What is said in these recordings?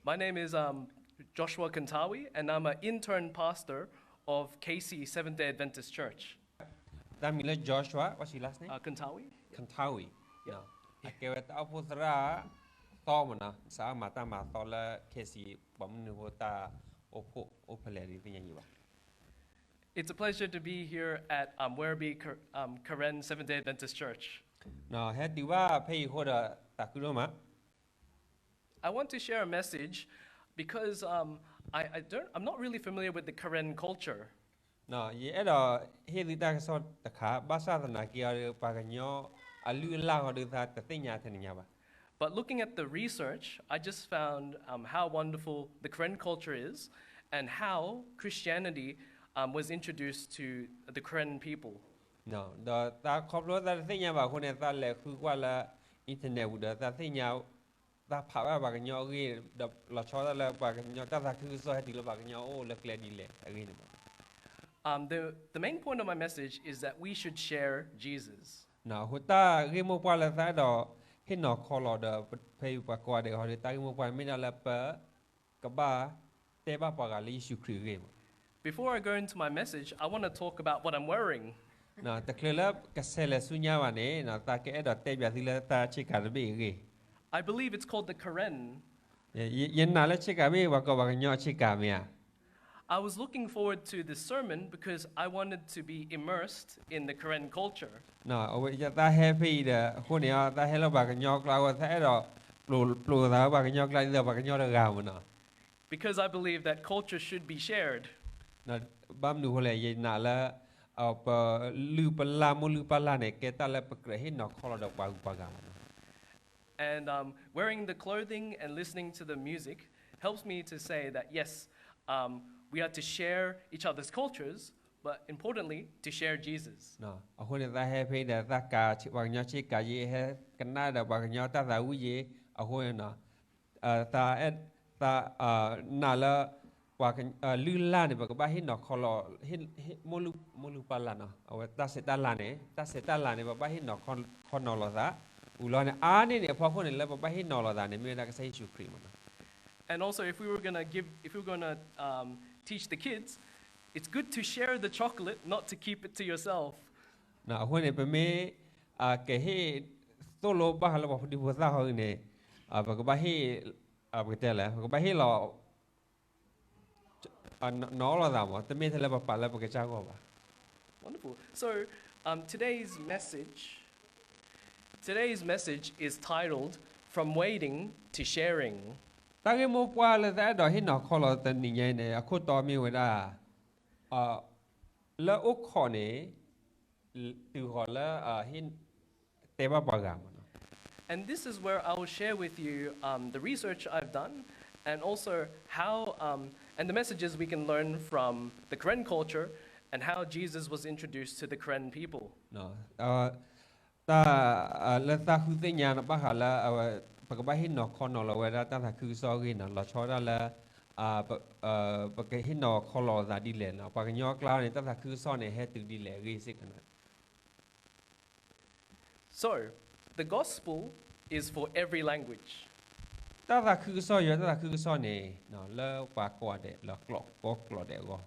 My name is um, Joshua Kantawi, and I'm an intern pastor of K C Seventh Day Adventist Church. တၢ်မံၤလၢ Joshua, what's your last name? Uh, Kantawi. Kantawi. Yeah. အကဲဝဲတၢ်အိၣ်ဖှိၣ်သရၣ်သီမ့ၢ်နီၤ, စးမၤတၢ်မၤသီလၢ K C ပှၤမုၢ်နုာ်ဖိတၢ်အိၣ်ဖှိၣ်အိၣ်ဖဲလဲၣ်ဒ်သ့ၣ်ညါယံၤဘၣ်. It's a pleasure to be here at um, Werribee Karen Seventh Day Adventist Church. နီၤ, ဟဲတုၤဘၣ်ဖဲအံၤအဃိဒီးသးခုဒိၣ်မး. I want to share a message because um, I, I don't, I'm not really familiar with the Karen culture. နီၤ, ယအဲၣ်ဒိးဟ့ၣ်သုတၢ်ကစီၣ်တခါ, ဘၣ်ဆၣ်သနာ်က့အီၤဒီး ပှၤကညီအလုၢ်အလၢ်ဃီဒီး သးတသ့ၣ်ညါထဲန့ၣ်ညါဘၣ်. But looking at the research, I just found um, how wonderful the Karen culture is and how Christianity um, was introduced to the Karen people. နီၤ, ဒီးသးခီဖျိသးတသ့ၣ်ညါဘၣ်အဃိန့ၣ် သးလဲၤဃုကွၢ်လၢ internet ပူၤဒီး သးသ့ၣ်ညါ, သးဖးဘၣ်ပှၤကညီအဂ့ၢ်, ဒီးလီၤဆီဒၣ်တၢ်လၢပှၤကညီတၢ်သးခုကစီၣ်ဟဲတုၤလၢပှၤကညီအအိၣ်လၢကျဲဒ်လဲၣ်အဂ့ၢ်န့ၣ်မ့ၢ်. Um, the, the main point of my message is that we should share Jesus. နီၤ, အဃိတၢ်ဂ့ၢ်မိၢ်ပှၢ်လၢသးအဲၣ်ဒိးဟ့ၣ်နီၤခီလီၤဒီး ဖဲအံၤပှၤကိးဂၤဒဲးအဂီၢ်ဒီး တၢ်ဂ့ၢ်မိၢ်ပှၢ်မ့ၢ်ဒၣ်လၢပကဘၣ်တဲဘၣ်ပှၤဂၤလၢယ့ၣ်ၡူးခရံာ်အဂ့ၢ်မ့ၢ်. Before I go into my message, I want to talk about what I'm wearing. နီၤ, တချုးလၢကဆဲးလဲၤဆူညါဘၣ်န့ၣ် သးကအဲၣ်ဒိးတဲဘၣ်သုလၢသးဆ့ကၤတဘ့ၣ်အဂ့ၢ်. I believe it's called the Karen. ယနာ်လၢဆ့ကၤမ့ၢ်ပှၤကိးပှၤကညီအဆ့ကၤမ့ၢ်ဧါ. I was looking forward to this sermon because I wanted to be immersed in the Karen culture. နီၤ, အဝဲယသးဟဲဖဲအံၤဒီး အဃိန့ၣ် သးဟဲလၢပှၤကညီကျါအဃိ သးအဲၣ်ဒိးပျိာ်သးပှၤကညီကျါဒ်သိးပှၤကညီတဂၤမ့ၢ်နီၤ. Because I believe that culture should be shared. ဘၣ်မနုၤအဃိလဲၣ်, ယနာ်လၢ ပလုၢ်ပလၢ် မိၢ်လုၢ်ပၢ်လၢ်န့ၣ် ကဲတၢ်လၢပကြၢးဟ့ၣ်နီၤခီလီၤဒီးပှၤဂုၤပှၤဂၤလီၤ. And um, wearing the clothing and listening to the music helps me to say that yes, um, we are to share each other's cultures, but importantly, to share Jesus. အဃိန့ၣ် သးဟဲဖဲဒီး သးကၤပှၤကညီဆ့ကၤယ့ ဟဲကနၣ်ဒီးပှၤကညီတၢ်သးဝံၣ်ယ့ အဃိန့ၣ် သး သးနာ်လၢ ပှၤလုၢ်လၢ်န့ၣ် ပကဘၣ်ဟ့ၣ်နီၤခီလီၤ, မိၢ်လုၢ်ပၢ်လၢ်နီၤ, အဝဲတၢ်ဆဲးတၢ်လၤန့ၣ်, တၢ်ဆဲးတၢ်လၤန့ၣ် ပဘၣ်ဟ့ၣ်နီၤခီနီၤလိာ်သး, အူလီၤန့ၣ် အါန့ၢ်န့ၣ်အဖီခိၣ်န့ၣ် လၢပဘၣ်ဟ့ၣ်နီၤလိာ်သးန့ၣ် မ့ၢ်ဝဲဒၣ်ကစၢ်ယ့ၣ်ၡူးခရံာ်မ့ၢ်နီၤ. And also, if we were gonna give, if we were gonna um, teach the kids, it's good to share the chocolate, not to keep it to yourself. အဃိန့ၣ် ပမ့ၢ် ကဟ့ၣ်သိၣ်လိဘၣ်ဃးလၢပှၤဖိဒံဖိသၣ်ဟီန့ၣ် ပကဘၣ်ဟ့ၣ် ပကတဲလဲၣ်, ပကဘၣ်ဟ့ၣ်လီၤ နီၤလိာ်သးမ့ၢ် တမ့ၢ်ထဲလၢပပာ်လၢပကစၢ်ဂီၢ်ဘၣ်. Wonderful. So, um, today's message, today's message is titled From Waiting to Sharing. တၢ်ဂ့ၢ်မိၢ်ပှၢ်လၢသးအဲၣ်ဒိးဟ့ၣ်နီၤခီလီၤတနံၤညါအံၤန့ၣ် အခိၣ်တီမ့ၢ်ဝဲဒၣ် လၢအိၣ်ခိးန့ၣ် တုၤဃီၤလၢ တဲဘၣ်ပှၤဂၤမ့ၢ်နီၤ. And this is where I will share with you um, the research I've done and also how um, and the messages we can learn from the Karen culture and how Jesus was introduced to the Karen people. တၢ်လၢသးဃုသ့ၣ်ညါဘၣ်ဃးလၢ ပကဘၣ်ဟ့ၣ်နီၤခီနီၤလီၤဝဲဒၣ်တၢ်သးခုကစီၣ်အဂ့ၢ်နီၤ, လီၤဆီဒၣ်တၢ်လၢ ပကဟ့ၣ်နီၤခီလီၤသးဒ်လဲၣ်နီၤ, ပှၤကညီအကျါန့ၣ် တၢ်သးခုကစီၣ်န့ၣ် ဟဲတုၤဒ်လဲၣ်အဂ့ၢ်စ့ၢ်ကီးနီၤ. So, the gospel is for every language. တၢ်သးခုကစီၣ်ယွၤ တၢ်သးခုကစီၣ်န့ၣ် လၢပှၤကိးဂၤဒဲး လၢကျိာ်ကိးကျိာ်ဒဲးအဂီၢ်.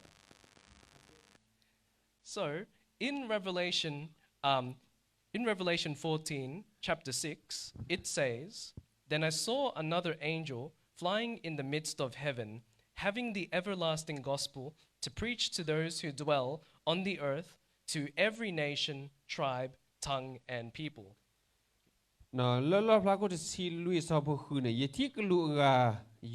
So, in Revelation, um, in Revelation fourteen, chapter six, it says, Then I saw another angel flying in the midst of heaven, having the everlasting gospel to preach to those who dwell on the earth, to every nation, tribe, tongue, and people. လၢလီၣ်ဖျါခိၣ်တဆံလွံၢ်အဆၢဖိဃုန့ၣ်, ယထံၣ်ကလူးအဂၤ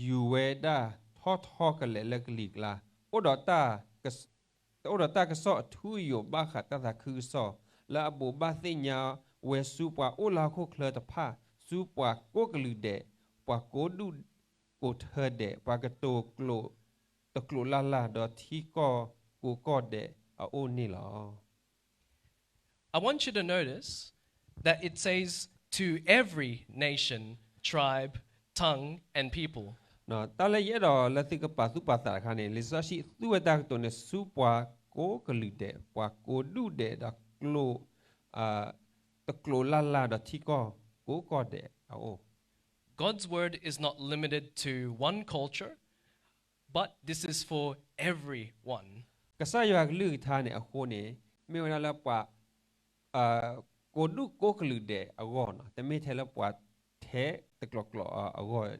ယူၤဝဲဒၣ်ထီၣ်ထီကလဲာ်လၢကလံၤကျါ, အိၣ်ဒီးတၢ်က တအိၣ်ဒီးတၢ်ကစီၣ်အထူအယိာ်ဘၣ်ဃးတၢ်သးခုကစီၣ် လၢအဘိးဘၣ်သ့ၣ်ညါဝဲဆူပှၤအိၣ်လၢဟီၣ်ခိၣ်ချၢတဖၣ်, ဆူပှၤကိးကလုာ်ဒဲး, ပှၤကိးဒူၣ်ကိးထၢဒဲး, ပှၤကတိၤကျိာ်တကျိာ်လၢ်လၢ်, ဒီးထံကီၢ်ကိးကီၢ်ဒဲးအအိၣ်န့ၣ်လီၤ. I want you to notice that it says to every nation, tribe, tongue, and people. တၢ်လၢယအဲၣ်ဒိးလၢသုကပာ်သူၣ်ပာ်သးတခါန့ၣ် လံာ်စီဆှံသူဝဲတၢ်ကတိၤန့ၣ် ဆူပှၤကိးကလုာ်ဒဲး, ပှၤကိးဒူၣ်ဒဲး, ဒီးကျိာ်, တကျိာ်လၢ်လၢ်, ဒီးထံကီၢ်ကိးကီၢ်ဒဲးအအိၣ်. God's word is not limited to one culture, but this is for everyone. ကစၢ်ယွၤကလုၢ်ကထါန့ၣ်အဃိန့ၣ် မ့ၢ်ဝဲဒၣ်လၢပှၤ ကိးဒူၣ်ကိးကလုာ်ဒဲးအဂီၢ်နီၤ, တမ့ၢ်ထဲလၢပှၤထဲတကျိၤကျိၤအဂီၢ်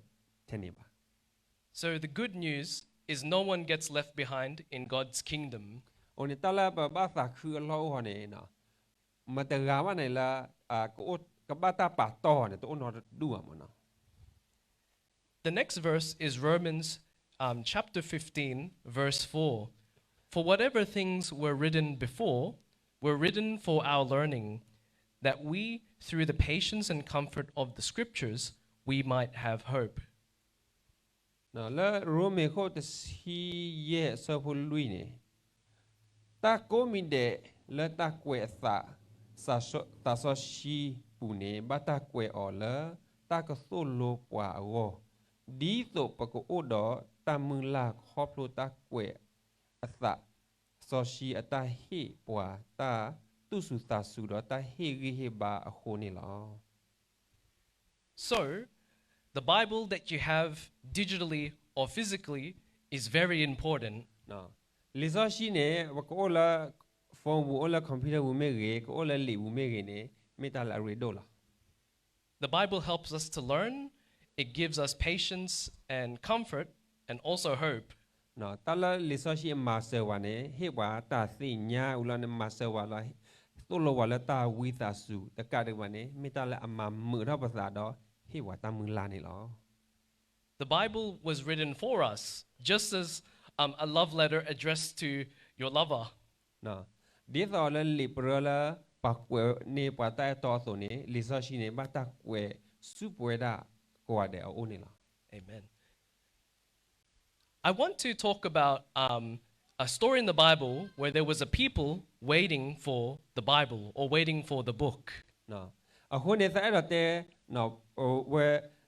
ထဲန့ၣ်ဘၣ်. So the good news is no one gets left behind in God's kingdom. အဃိန့ၣ် တၢ်လၢပဘၣ်သးခုအလီၢ်အိၣ်ဟီန့ၣ် မတဂၤဘၣ်န့ၣ်လၢ ကဘၣ်တၢ်ပာ်တီၢ်န့ၣ် တအိၣ်နီတဒူၣ်ဘၣ်မ့ၢ်နီၤ. The next verse is Romans um, chapter fifteen, verse four. For whatever things were written before were written for our learning, that we, through the patience and comfort of the scriptures, we might have hope. လၢရိမ့ၤခိၣ်တဆံယဲၢ်အဆၢဖိလွံၢ်န့ၣ်, တၢ်ကိးမံၤဒဲးလၢတၢ်ကွဲးအသး သးစီဆှံပူၤန့ၣ် ဘၣ်တၢ်ကွဲးအီၤလၢတၢ်ကသိၣ်လိပှၤအဂီၢ်, ဒ်သိးပကအိၣ်ဒီးတၢ်မုၢ်လၢ်ခီဖျိတၢ်ကွဲးအသး စီဆှံအတၢ်ဟ့ၣ်ပှၤတၢ်တူၢ်ဆူၣ်သးဆူၣ်ဒီးတၢ်ဟ့ၣ်ဂံၢ်ဟ့ၣ်ဘါအဃိန့ၣ်လီၤ. So, the Bible that you have digitally or physically is very important. လံာ်စီဆှံန့ၣ် ပကအိၣ်လၢ phone ပူၤ အိၣ်လၢ computer ပူၤမ့ၢ်ဂ့ၤ, ကအိၣ်လၢလံာ်ပူၤမ့ၢ်ဂ့ၤန့ၣ် မ့ၢ်တၢ်လၢအရ့ဒိၣ်လီၤ. The Bible helps us to learn, it gives us patience and comfort and also hope. တၢ်လၢလံာ်စီဆှံအမၤစၢၤပှၤန့ၣ် ဟ့ၣ်ပှၤတၢ်သ့ၣ်ညါအူလီၤန့ၣ် မၤစၢၤပှၤလီၤ, သိၣ်လိပှၤလၢတၢ်ဝံသးစူၤ တကးဒံးဘၣ်န့ၣ် မ့ၢ်တၢ်လၢအမၤမုာ်ထီၣ်ပသးဒီး ဟ့ၣ်ပှၤတၢ်မုၢ်လၢ်န့ၣ်လီၤ. The Bible was written for us, just as um, a love letter addressed to your lover. ဒ်သိးလၢလံာ်ပရၢလၢ ပှၤကွဲးန့ၢ်ပှၤတၢ်အဲၣ်တီအသိးန့ၣ် လံာ်စီဆှံန့ၣ် ဘၣ်တၢ်ကွဲးဆူပဝဲဒၣ်ကိးဂၤဒဲးအအိၣ်န့ၣ်လီၤ. Amen. I want to talk about um, a story in the Bible where there was a people waiting for the Bible or waiting for the book. အဃိန့ၣ် သးအဲၣ်ဒိးတဲ ဝဲ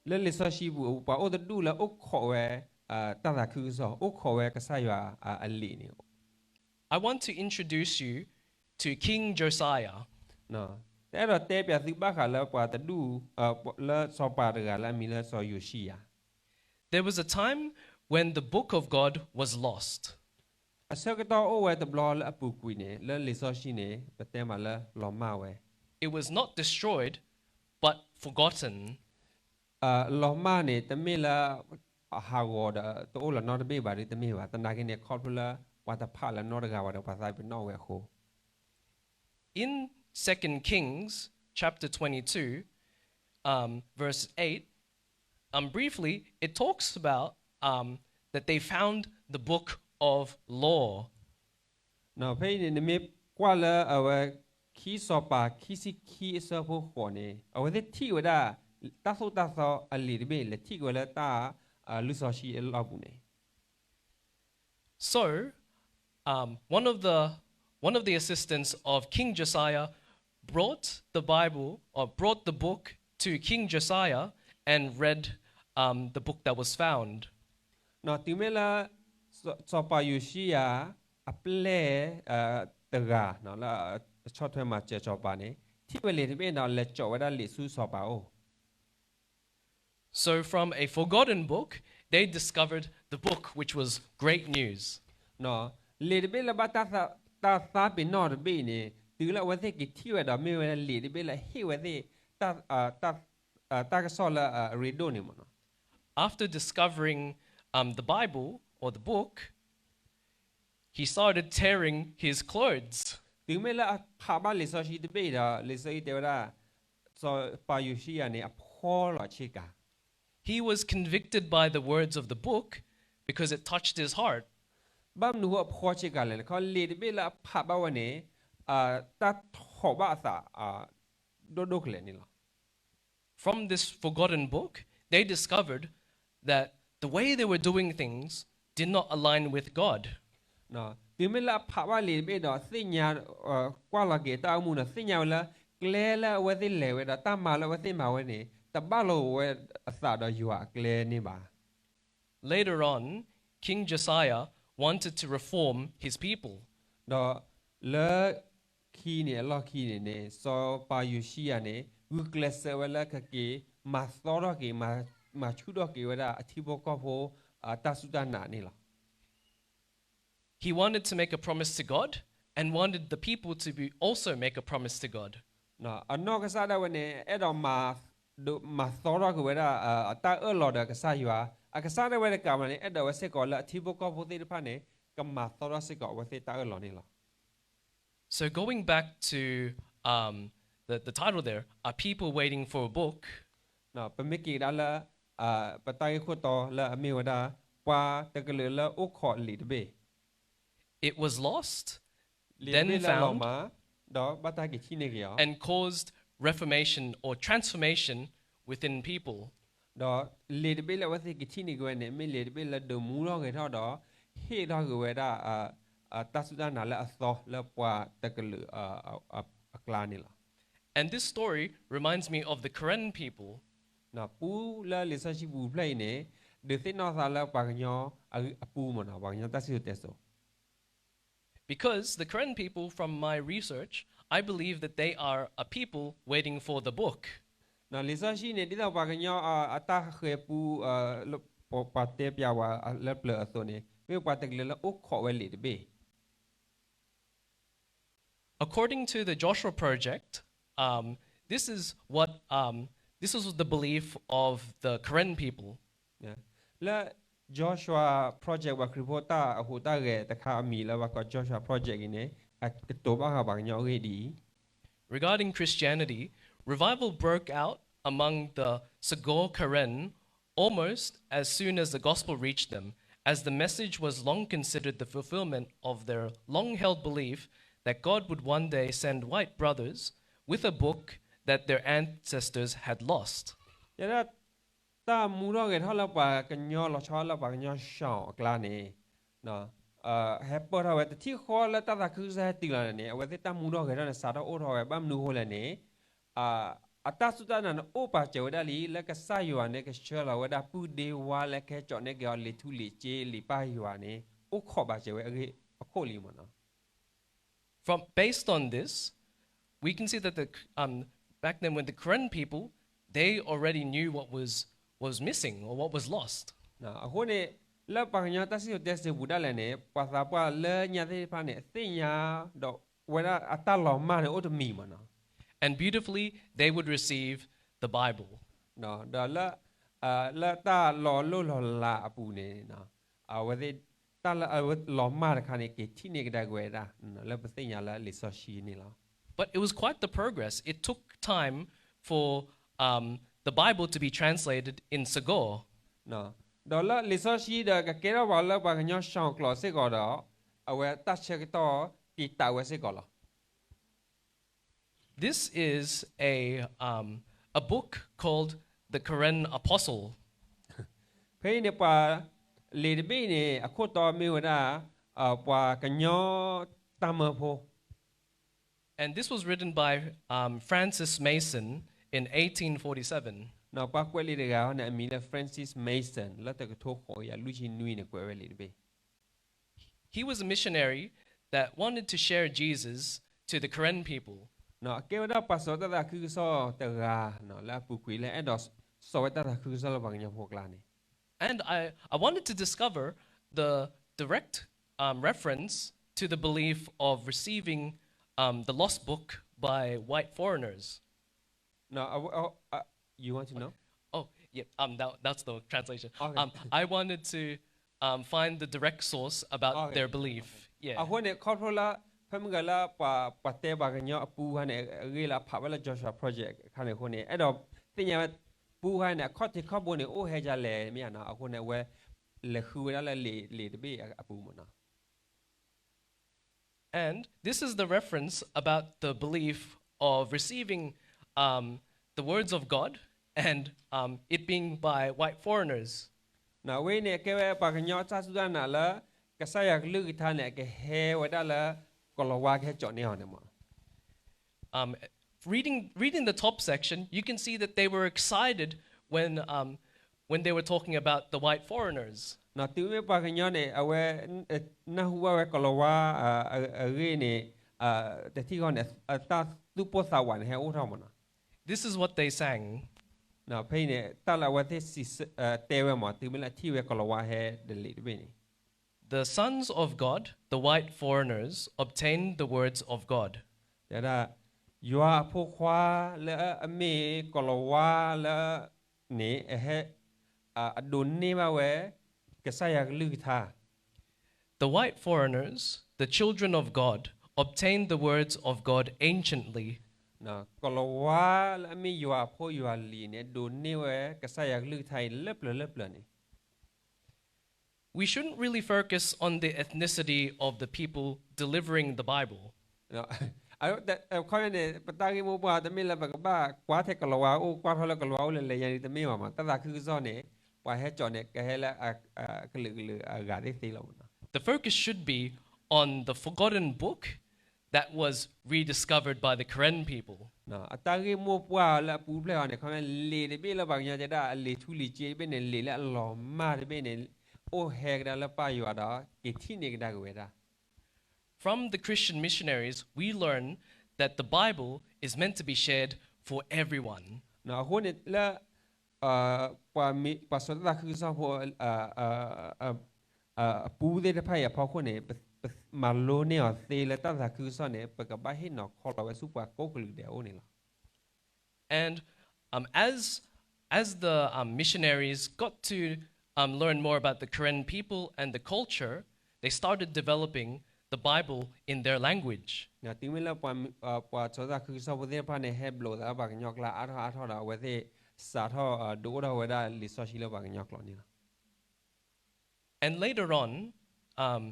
လၢလံာ်စီဆှံပူၤ ပှၤအိၣ်တဒူၣ်လၢအိၣ်ခိးဝဲ တၢ်သးခုကစီၣ် အိၣ်ခိးဝဲကစၢ်ယွၤအလံာ်န့ၣ် I want to introduce you to King Josiah. သးအဲၣ်ဒိးတဲပၠးသုဘၣ်ဃးလၢပှၤတဒူၣ် လၢစီၤပၤတဂၤလၢအမံၤလၢစီၤယိၤၡံယၤ There was a time when the book of God was lost. အဆၢကတီၢ်အိၣ်ဝဲတဘျီလၢအပူၤကွံာ်န့ၣ် လၢလံာ်စီဆှံန့ၣ် ပတဲမးလၢလီၤမၢ်ဝဲ It was not destroyed, but forgotten. လီၤမၢ်န့ၣ် တမ့ၢ်လၢ အဟးဂီၤဒီး တအိၣ်လီၤနီတဘ့ၣ်ဘၣ်ဒ်တမ့ၢ်ဘၣ်. သနာ်က့န့ၣ် ခီဖျိလၢ ပှၤတဖးလၢနီတဂၤဘၣ်ဒီး ပှၤသးပ့ၤနီၣ်ဝဲအဃိ In Second Kings chapter twenty-two, um, verse eight, um, briefly, it talks about um, that they found the book of law. ဖဲအံၤန့ၣ် နမ့ၢ်ကွၢ်လၢအဝဲ ခံစီၤပၤခံဆံခံအဆၢဖိဃိးန့ၣ် အဝဲသ့ၣ်ထံၣ်ဝဲဒၣ် တၢ်သိၣ်တၢ်သီအလံာ်တဘ့ၣ် လဲၤထံၣ်က့ၤဝဲလၢတၢ် လွံၢ်စီဆှံအလီၢ်ပူၤန့ၣ် So, um, one of the one of the assistants of King Josiah brought the Bible or brought the book to King Josiah and read um, the book that was found. တုၤမ့ၢ်လၢ စီၤပၤယိၤၡံယၤ အပျဲၢ်တဂၤ လၢအဆီၣ်ထွဲမၤစၢၤစီၤပၤန့ၣ် ထံၣ်ဝဲလံာ်တဘ့ၣ်ဒီး လဲၤစိာ်ဝဲဒၣ်လံာ်ဆူစီၤပၤအအိၣ် So from a forgotten book, they discovered the book, which was great news. လံာ်တဘ့ၣ်လၢဘၣ်တၢ်သးပ့ၤနီၣ်တဘ့ၣ်အံၤန့ၣ် တုၤလၢအဝဲသ့ၣ်က့ၤထံၣ်ဝဲဒီး မ့ၢ်ဝဲဒၣ်လံာ်တဘ့ၣ်လၢဟ့ၣ်ဝဲသ့ၣ် တၢ်ကစီၣ်လၢအရ့ဒိၣ်န့ၣ်မ့ၢ်နီၤ After discovering um, the Bible or the book, he started tearing his clothes. တုၤမ့ၢ်လၢအဖးဘၣ်လံာ်စီဆှံတဘ့ၣ်ဒီး လံာ်စီဆှံတဲဝဲဒၣ် စီၤပၤယိၤၡံယၤန့ၣ် အဖှီလီၤဆ့ကၤ He was convicted by the words of the book because it touched his heart. ဘၣ်မနုၤဃိအဖှီဆ့ကၤလဲၣ်န့ၣ် ခီလံာ်တဘ့ၣ်လၢအဖးဘၣ်ဝဲန့ၣ် တၢ်ထိးဘၣ်အသး ဒိၣ်ဒိၣ်ကလဲာ်န့ၣ်လီၤ. From this forgotten book, they discovered that the way they were doing things did not align with God. တုၤမ့ၢ်လၢအဖးဘၣ်လံာ်တဘ့ၣ်ဒီး သ့ၣ်ညါ ကွၢ်လီၤက့ၤတၢ်အိၣ်မူဒီး သ့ၣ်ညါဝဲလၢ ကျဲလၢအဝဲသ့ၣ်လဲၤဝဲဒီး တၢ်မၤလၢအဝဲသ့ၣ်မၤဝဲန့ၣ် တဘၣ်လိာ်ဝဲအသးဒီးယွၤအကျဲန့ၣ်ဘၣ်. Later on, King Josiah wanted to reform his people. ဒီးလၢခံန့ၣ် အလီၢ်ခံန့ၣ်န့ၣ် စီၤပၤယိၤၡံယၤန့ၣ် ဂုာ်ကျဲးစၢးဝဲလၢကက့ၤ မၤသီထီၣ်က့ၤ မၤ မၤဆူၣ်ထီၣ်က့ၤဝဲဒၣ်အထံဖိကီၢ်ဖိ အတၢ်စူၢ်တၢ်နာ်န့ၣ်လီၤ. He wanted to make a promise to God and wanted the people to be also make a promise to God. အနီၢ်ကစၢ်ဒၣ်ဝဲန့ၣ် အဲၣ်ဒိးမၤ ဒိးမၤသီထီၣ်က့ၤဝဲဒၣ် အတၢ်အၢၣ်လီၤဒီးကစၢ်ယွၤ, အကစၢ်ဒၣ်ဝဲတကးဘၣ်န့ၣ် အဲၣ်ဒိးဝဲစ့ၢ်ကီးလၢအထံဖိကီၢ်ဖိသ့ၣ်တဖၣ်န့ၣ် ကမၤသီထီၣ်စ့ၢ်ကီးအဝဲသ့ၣ်တၢ်အၢၣ်လီၤန့ၣ်လီၤ. So going back to, um, the, the title there, A People Waiting for a Book, ပမ့ၢ်က့ၤကဒါလၢ ပတၢ်ဂ့ၢ်ခိၣ်တီလၢအမ့ၢ်ဝဲဒၣ် ပှၤတကလုာ်လၢအိၣ်ခိးလံာ်တဘ့ၣ် it was lost, then found, လံာ်တဘ့ၣ်လၢအလီၤမၢ်, ဒီးဘၣ်တၢ်က့ၤထံၣ်န့ၢ်က့ၤအီၤ, and caused reformation or transformation within people. ဒီးလံာ်တဘ့ၣ်လၢအဝဲသ့ၣ်က့ၤထံၣ်န့ၢ်က့ၤဝဲန့ၣ် မ့ၢ်လံာ်တဘ့ၣ်လၢဒုးမူထီၣ်ဂဲၤထီၣ်ဒီး ဟ့ၣ်ထီၣ်က့ၤဝဲဒၣ် တၢ်စူၢ်တၢ်နာ်လၢအသီလၢပှၤတကလုာ် အကျါန့ၣ်လီၤ. And this story reminds me of the Karen people. ပူလၢလံာ်စီဆှံပူၤဖျၢၣ်အံၤန့ၣ် ဒုးသ့ၣ်နီၣ်သးလၢပှၤကညီအပူမ့ၢ်နီၤ, ပှၤကညီတၢ်စံၣ်စိၤတဲစိၤ Because the Karen people, from my research, I believe that they are a people waiting for the book. လံာ်စီဆှံန့ၣ် ဒ်သိးပှၤကညီအတၢ်ဃၤပူ ပှၤတဲပျးဝဲလၢပျၢၤအသိးန့ၣ် မ့ၢ်ပှၤတကလုာ်လၢအိၣ်ခိးဝဲလံာ်တဘ့ၣ် According to the Joshua Project, um, this is what um, this is the belief of the Karen people. လၢ Joshua Project ပှၤခရံာ်ဖိတၢ်အဟူးတၢ်ဂဲၤတခါအမံၤလၢပှၤကိး Joshua Project အံၤန့ၣ် အကတိၤဘၣ်ဃးပှၤကညီအဂ့ၢ်ဒ်အံၤ Regarding Christianity, revival broke out among the Sagor Karen almost as soon as the gospel reached them, as the message was long considered the fulfillment of their long-held belief that God would one day send white brothers with a book that their ancestors had lost. ယဲဒၣ် တၢ်မူထီၣ်ဂဲၤထီၣ်လၢပှၤကညီလီၤဆီလၢပှၤကညီ Shang အကျါန့ၣ် ဟဲပၢၢ်ထီၣ်ဝဲတထံၣ်ဃီလၢတၢ်သးခုကစီၣ်ဟဲတုၤလီၤန့ၣ် အဝဲသ့ၣ်တၢ်မူထီၣ်ဂဲၤထီၣ်န့ၣ် စးထီၣ်အိၣ်ထီၣ်ဝဲဘၣ်မနုၤအဃိလဲၣ်န့ၣ် အတၢ်စူၢ်တၢ်နာ်န့ၣ် အိၣ်ပာ်စၢၤဝဲဒၣ်လံ လၢကစၢ်ယွၤန့ၣ် ကဆှၢလီၤဝဲဒၣ်ပုၢ်ဒ့ဝါလၢကဟဲကၠီးန့ၢ်က့ၤအီၤလံာ်ထူလံာ်စ့လံာ်ပၢ်ယွၤန့ၣ် အိၣ်ခိးပာ်စၢၤဝဲအဂ့ၢ်အခိၣ်လံမ့ၢ်နီၤ From based on this, we can see that the um, back then when the Karen people, they already knew what was was missing or what was lost. အဃိန့ၣ် လၢပှၤကညီတၢ်စံၣ်စိၤတဲစိၤပူၤဒၣ်လဲာ်န့ၣ် ပှၤသးပှၢ်လၢညါသ့ၣ်တဖၣ်န့ၣ် သ့ၣ်ညါဒီးဝဲဒၣ်အတၢ်လီၤမၢ်န့ၣ်အိၣ်တမံၤမ့ၢ်နီၤ And beautifully, they would receive the Bible. ဒီးလၢ လၢတၢ်လီၤလိၢ်လီၤလးအပူၤန့ၣ် အဝဲသ့ၣ် တၢ်လၢအဝဲလီၤမၢ်တခါန့ၣ် က့ၤထံၣ်န့ၢ်ကဒါက့ၤဝဲဒၣ် လၢပသ့ၣ်ညါလၢလံာ်စီဆှံန့ၣ်လီၤ. But it was quite the progress. It took time for um, the Bible to be translated in Sagor. ဒီးလၢလံာ်စီဆှံဒီးကကဲထီၣ်ပှၤလၢပှၤကညီ Shang ကျိာ်စ့ၢ်ကီးဒီး အဝဲတၢ်ဆၢကတီၢ်တံာ်တာ်ဝဲစ့ၢ်ကီးလီၤ. This is a, um, a book called The Karen Apostle. ဖဲအံၤန့ၣ် ပှၤလံာ်တဘ့ၣ်အံၤန့ၣ် အခိၣ်တီမ့ၢ်ဝဲဒၣ် ပှၤကညီတၢ်မၢဖိ And this was written by um, Francis Mason in eighteen forty-seven. ပှၤကွဲးလံာ်တဂၤန့ၣ် အမံၤလၢ Francis Mason လၢတကထိဃိးကယၤလွံၢ်ဆံနွံန့ၣ် ကွဲးဝဲလံာ်တဘ့ၣ် He was a missionary that wanted to share Jesus to the Karen people. အကဲဝဲဒၣ်ပှၤစိာ်တၢ်သးခုကစီၣ်တဂၤ လၢအပူၤကွံာ်လၢအဲၣ်ဒိးစိာ်ဝဲတၢ်သးခုကစီၣ်လၢပှၤကညီဖိအကျါန့ၣ် And I, I wanted to discover the direct um, reference to the belief of receiving um, the lost book by white foreigners. No, I, w- I, I- you want to know? Oh, yeah, um, that, that's the translation. Okay. Um, I wanted to um, find the direct source about Okay. their belief. Yeah. အဃိန့ၣ် ခီဖျိလၢ ဖဲမုၢ်ဂၤလၢပှၤ ပှၤတဲပှၤကညီအပူၤခါန့ၣ် အဂ့ၢ်လၢအဖးဝဲလၢ Joshua Project အခါန့ၣ်အဃိန့ၣ် အဲၣ်ဒိးသ့ၣ်ညါဝဲ ပူၤခါန့ၣ် အခီၣ်ထံးခီၣ်ဘိန့ၣ် အိၣ်ဟဲဒ်လဲၣ်မ့ၢ်ဧါနီၤ အဃိန့ၣ် အဝဲလဲၤဃုဝဲဒၣ်လၢလံာ် လံာ်တဘ့ၣ်အပူၤမ့ၢ်နီၤ And this is the reference about the belief of receiving um, the words of God and um, it being by white foreigners. နီၤ အဝဲန့ၣ် အကဲဝဲပှၤကညီတၢ်စူၢ်တၢ်နာ်လၢ ကစၢ်ယွၤကလုၢ်ကထါန့ၣ် အကဟဲဝဲဒၣ်လၢ ကီၤလၤဝါကဟဲကၠီးန့ၢ်အီၤန့ၣ်မ့ၢ် Um, reading, reading the top section, you can see that they were excited when, um, when they were talking about the white foreigners. နီၤ တုၤမ့ၢ်ပှၤကညီန့ၣ် အဝဲ နၢ်ဟူဘၣ်ဝဲကီၤလၤဝါ အဂ့ၢ်န့ၣ် တထံၣ်ဃီန့ၣ် အတၢ်သူၣ်ပိၢ်သးဝးန့ၣ် ဟဲအိၣ်ထီၣ်မ့ၢ်နီၤ This is what they sang. ဖဲအံၤန့ၣ် တၢ်လၢအဝဲသ့ၣ်စံးဆၢ တဲဝဲမး တုၤမ့ၢ်လၢအထံၣ်ဝဲကိၤလၤဝါဟဲဒ်လဲၣ်တဘ့ၣ်န့ၣ် The sons of God, the white foreigners, obtained the words of God. တဲဒၣ် ယွၤအဖိခွါလၢအမ့ၢ်ကိၤလၤဝါလၢ န့ၣ် အဟဲ အဒိးန့ၢ်ဘၣ်ဝဲ ကစၢ်ယွၤကလုၢ်ကထါ The white foreigners, the children of God, obtained the words of God anciently. ကိၤလၤဝါလၢအမ့ၢ်ယွၤအဖိယွၤလံၤန့ၣ် ဒိးန့ၢ်ဝဲကစၢ်ယွၤကလုၢ်ကထါအံၤလၢပျၢၤလၢပျၢၤန့ၣ် We shouldn't really focus on the ethnicity of the people delivering the Bible. ခီန့ၣ် ပတၢ်ဂ့ၢ်မိၢ်ပှၢ်တမ့ၢ်လၢပကဘၣ်ကွၢ်ထဲကိၤလၤဝါအိၣ် ကွၢ်ထီၣ်လၢကိၤလၤဝါအိၣ်လဲၣ်လဲၣ်ယၤန့ၣ်တမ့ၢ်ဘၣ်မး တၢ်သးခုကစီၣ်န့ၣ် ပှၤဟဲကၠီၣ်န့ၣ် ကဟဲလၢ ကလုာ်ကလုာ်အဂၤသ့ၣ်သ့လီၤမးနီၤ The focus should be on the forgotten book that was rediscovered by the Karen people. အတၢ်ဂ့ၢ်မိၢ်ပှၢ်လၢအပူၤဖျဲၣ်အီၤန့ၣ် ခီန့ၣ် လံာ်တဘ့ၣ်လၢပှၤကညီတဲဒၣ်အလံာ်ထူလံာ်စ့တဘ့ၣ်န့ၣ် လံာ်လၢအလီၤမၢ်တဘ့ၣ်န့ၣ် အိၣ်ဟဲကဒါလၢပၢ်ယွၤဒီး က့ၤထံၣ်န့ၢ်ကဒါက့ၤဝဲဒၣ် From the Christian missionaries, we learn that the Bible is meant to be shared for everyone. အဃိန့ၣ်လၢ ပှၤစိာ်တၢ်သးခုကစီၣ်ဖိ အပူသ့ၣ်တဖၣ်အံၤအဖီခိၣ်န့ၣ် မၤလိန့ၢ်အီၤသ့လၢတၢ်သးခုကစီၣ်န့ၣ် ပကဘၣ်ဟ့ၣ်နီၤခီလီၤဝဲဆူပှၤကိးကလုာ်ဒဲးအအိၣ်န့ၣ်လီၤ. And um, as, as the um, missionaries got to um, learn more about the Karen people and the culture, they started developing the Bible in their language. တုၤမ့ၢ်လၢပှၤစိာ်တၢ်သးခုကစီၣ်ဖိသ့ၣ်တဖၣ်န့ၣ် ဟဲဘျိးသးပှၤကညီကျိာ်အါထီၣ်အါထီၣ်ဒီး အဝဲသ့ၣ်စးထီၣ်ဒုးအိၣ်ထီၣ်ဝဲဒၣ်လံာ်စီဆှံလၢပှၤကညီကျိာ်န့ၣ်လီၤ. And later on, um,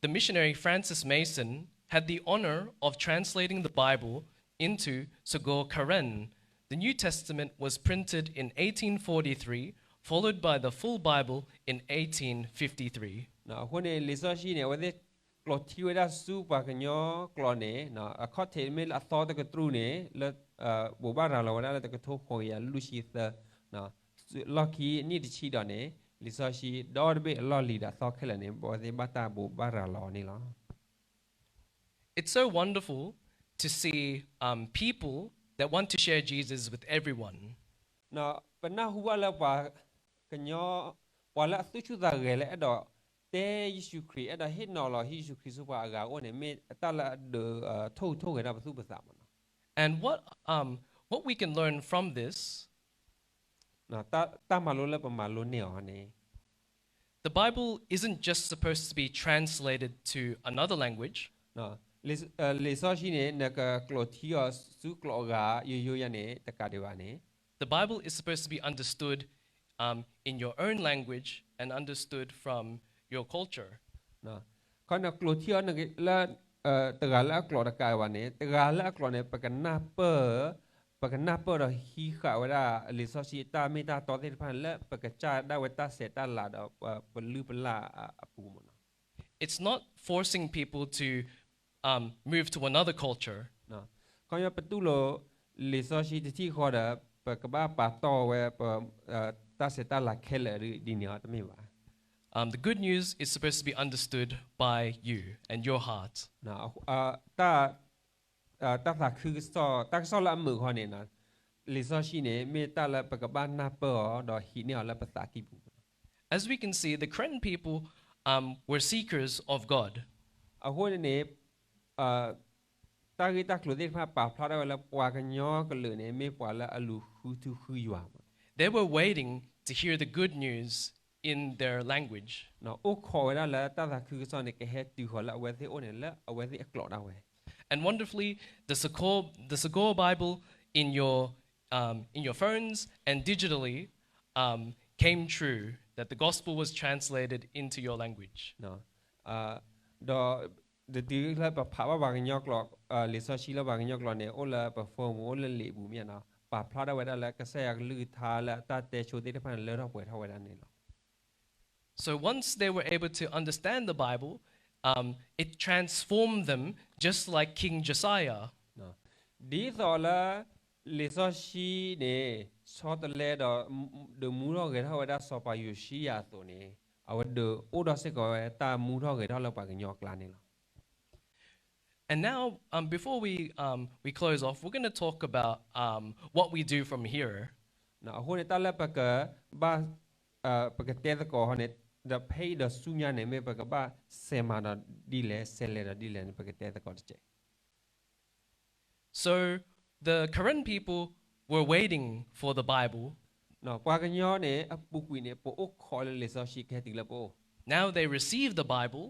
the missionary Francis Mason had the honor of translating the Bible into Sagaw Karen. The New Testament was printed in eighteen forty-three, followed by the full Bible in eighteen fifty-three. အဃိန့ၣ် လံာ်စီဆှံန့ၣ် အဝဲသ့ၣ်ကျိးထံဝဲဒၣ်ဆူပှၤကညီကျိာ်န့ၣ် အခီၣ်ထံးမ့ၢ်လၢအသီတကတြူၢ်န့ၣ် လၢ ဘိးဘၣ်ရၤလီၤဝဲဒၣ်လၢတကထိဃိးကယၤလွံၢ်ဆံသၢ လီၢ်ခံနံၣ်တဆံဒီးန့ၣ် လံာ်စီဆှံဒီတဘ့ၣ်အလီၢ်လံၤဒီးအသီခဲလၢာ်န့ၣ် အဝဲသ့ၣ်ဘၣ်တၢ်ဘိးဘၣ်ရၤလီၤန့ၣ်လီၤ. It's so wonderful to see um, people that want to share Jesus with everyone. ပနၢ်ဟူဘၣ်လၢပှၤကညီ ပှၤလၢအသူၣ်ဆူၣ်သးဂဲၤလၢအဲၣ်ဒိးတဲယ့ၣ်ၡူးခရံာ် အဲၣ်ဒိးဟ့ၣ်နီၤလီၤဟံးယ့ၣ်ၡူးခရံာ်ဆူပှၤအဂၤအအိၣ်န့ၣ် မ့ၢ်တၢ်လၢအဒုးထိၣ်ဟူးထိၣ်ဂဲၤတၢ်ပသူၣ်ပသးမးနီၤ. And what, um, what we can learn from this တၢ်မၤလိလၢပမၤလိန့ၢ်အီၤန့ၣ် The Bible isn't just supposed to be translated to another language. လံာ်စီဆှံန့ၣ် နကကျိးထံအီၤဆူကျိာ်အဂၤယိယိယၤန့ၣ် တကးဒံးဘၣ်န့ၣ် The Bible is supposed to be understood um, in your own language and understood from your culture. ခီနကျိးထံအီၤလၢ တဂၤလၢအကျိာ်တကးဘၣ်န့ၣ် တဂၤလၢအကျိာ်န့ၣ် ပကနၢ်ပၢၢ် ပကနၢ်ပၢၢ်ဒီးဟံးဃာ်ဝဲဒၣ်လံာ်စီဆှံအတၢ်မ့ၢ်တၢ်တီသ့ၣ်တဖၣ်န့ၣ် လၢပကစၢ်ဒၣ်ဝဲတၢ်ဆဲးတၢ်လၤဒီး ပလုၢ်ပလၢ်အပူၤမးနီၤ. It's not forcing people to um, move to another culture. ခီပတူၢ်လိာ်လံာ်စီဆှံတထံၣ်ဃီဒီး ပကဘၣ်ပာ်တီၢ်ဝဲ တၢ်ဆဲးတၢ်လၤခဲလၢာ်ဒ်န့ၣ်အတမ့ၢ်ဘၣ်. Um, the good news is supposed to be understood by you and your heart. တၢ်သးခုကစီၣ် တၢ်ကစီၣ်လၢအမုာ်ခီန့ၣ် လံာ်စီဆှံန့ၣ် မ့ၢ်တၢ်လၢပကဘၣ်နၢ်ပၢၢ်အီၤ ဒီးဟံးန့ၢ်အီၤလၢပသးကံၢ်ပူၤ. As we can see, the Karen people um, were seekers of God. အဃိန့ၣ်န့ၣ် တၢ်ဂ့ၢ်တၢ်ကျိၤသ့ၣ်တဖၣ်ပာ်ဖျါထီၣ်ဝဲလၢပှၤကညီကလုာ်န့ၣ် မ့ၢ်ပှၤလၢအလူၤဃုထူဃုယွၤမး. They were waiting to hear the good news in their language. အိၣ်ခိးဝဲဒၣ်လၢတၢ်သးခုကစီၣ်န့ၣ် ကဟဲတုၤဃီၤလၢအဝဲသ့ၣ်အအိၣ်န့ၣ် လၢအဝဲသ့ၣ်အကျိာ်ဒၣ်ဝဲ. And wonderfully, the Sagol, the Sagol Bible in your, um, in your phones and digitally um, came true, that the gospel was translated into your language. ဒီး ဒ်တုၤလၢပဖးဘၣ်ပှၤကညီကျိာ် လံာ်စီဆှံလၢပှၤကညီကျိာ်န့ၣ် အိၣ်လၢပ phone ပူၤ အိၣ်လၢလံာ်ပူၤမ့ၢ်နီၤ ပာ်ဖျါထီၣ်ဝဲဒၣ်လၢကစၢ်ယွၤကလုၢ်ကထါလၢအတၢ်တဲဆိသ့ၣ်တဖၣ်န့ၣ် လၢထီၣ်ပှဲၤထီၣ်ဝဲဒၣ်န့ၣ်လီၤ. So once they were able to understand the Bible, um, it transformed them just like King Josiah. ဒ်သိးလၢ လံာ်စီဆှံန့ၣ် ဆီတလဲဒီး ဒုးမူထီၣ်ဂဲၤထီၣ်ဝဲဒၣ်စီၤပၤယိၤၡံယၤအသိးန့ၣ် အဝဲဒုးအိၣ်ဒီးစ့ၢ်ကီးဝဲတၢ်မူထီၣ်ဂဲၤထီၣ်လၢပှၤကညီအကျါန့ၣ်လီၤ. And now, um, before we, um, we close off, we're going to talk about um, what we do from here. အဃိန့ၣ် တၢ်လၢပကဘၣ် ပကတဲသကိးဟီန့ၣ် ဒီးဖဲအံၤဒီးဆူညါန့ၣ် မ့ၢ်ပကဘၣ်စဲးမၤဒီးဒ်လဲၣ် စဲးလဲၤဒီးဒ်လဲၣ်န့ၣ် ပကတဲသကိးတက့ၢ်. So the Karen people were waiting for the Bible. ပှၤကညီန့ၣ် အပူၤကွံာ်န့ၣ် ပအိၣ်ခိးလၢလံာ်စီဆှံကဟဲတုၤလၢပအိၣ် Now they receive the Bible.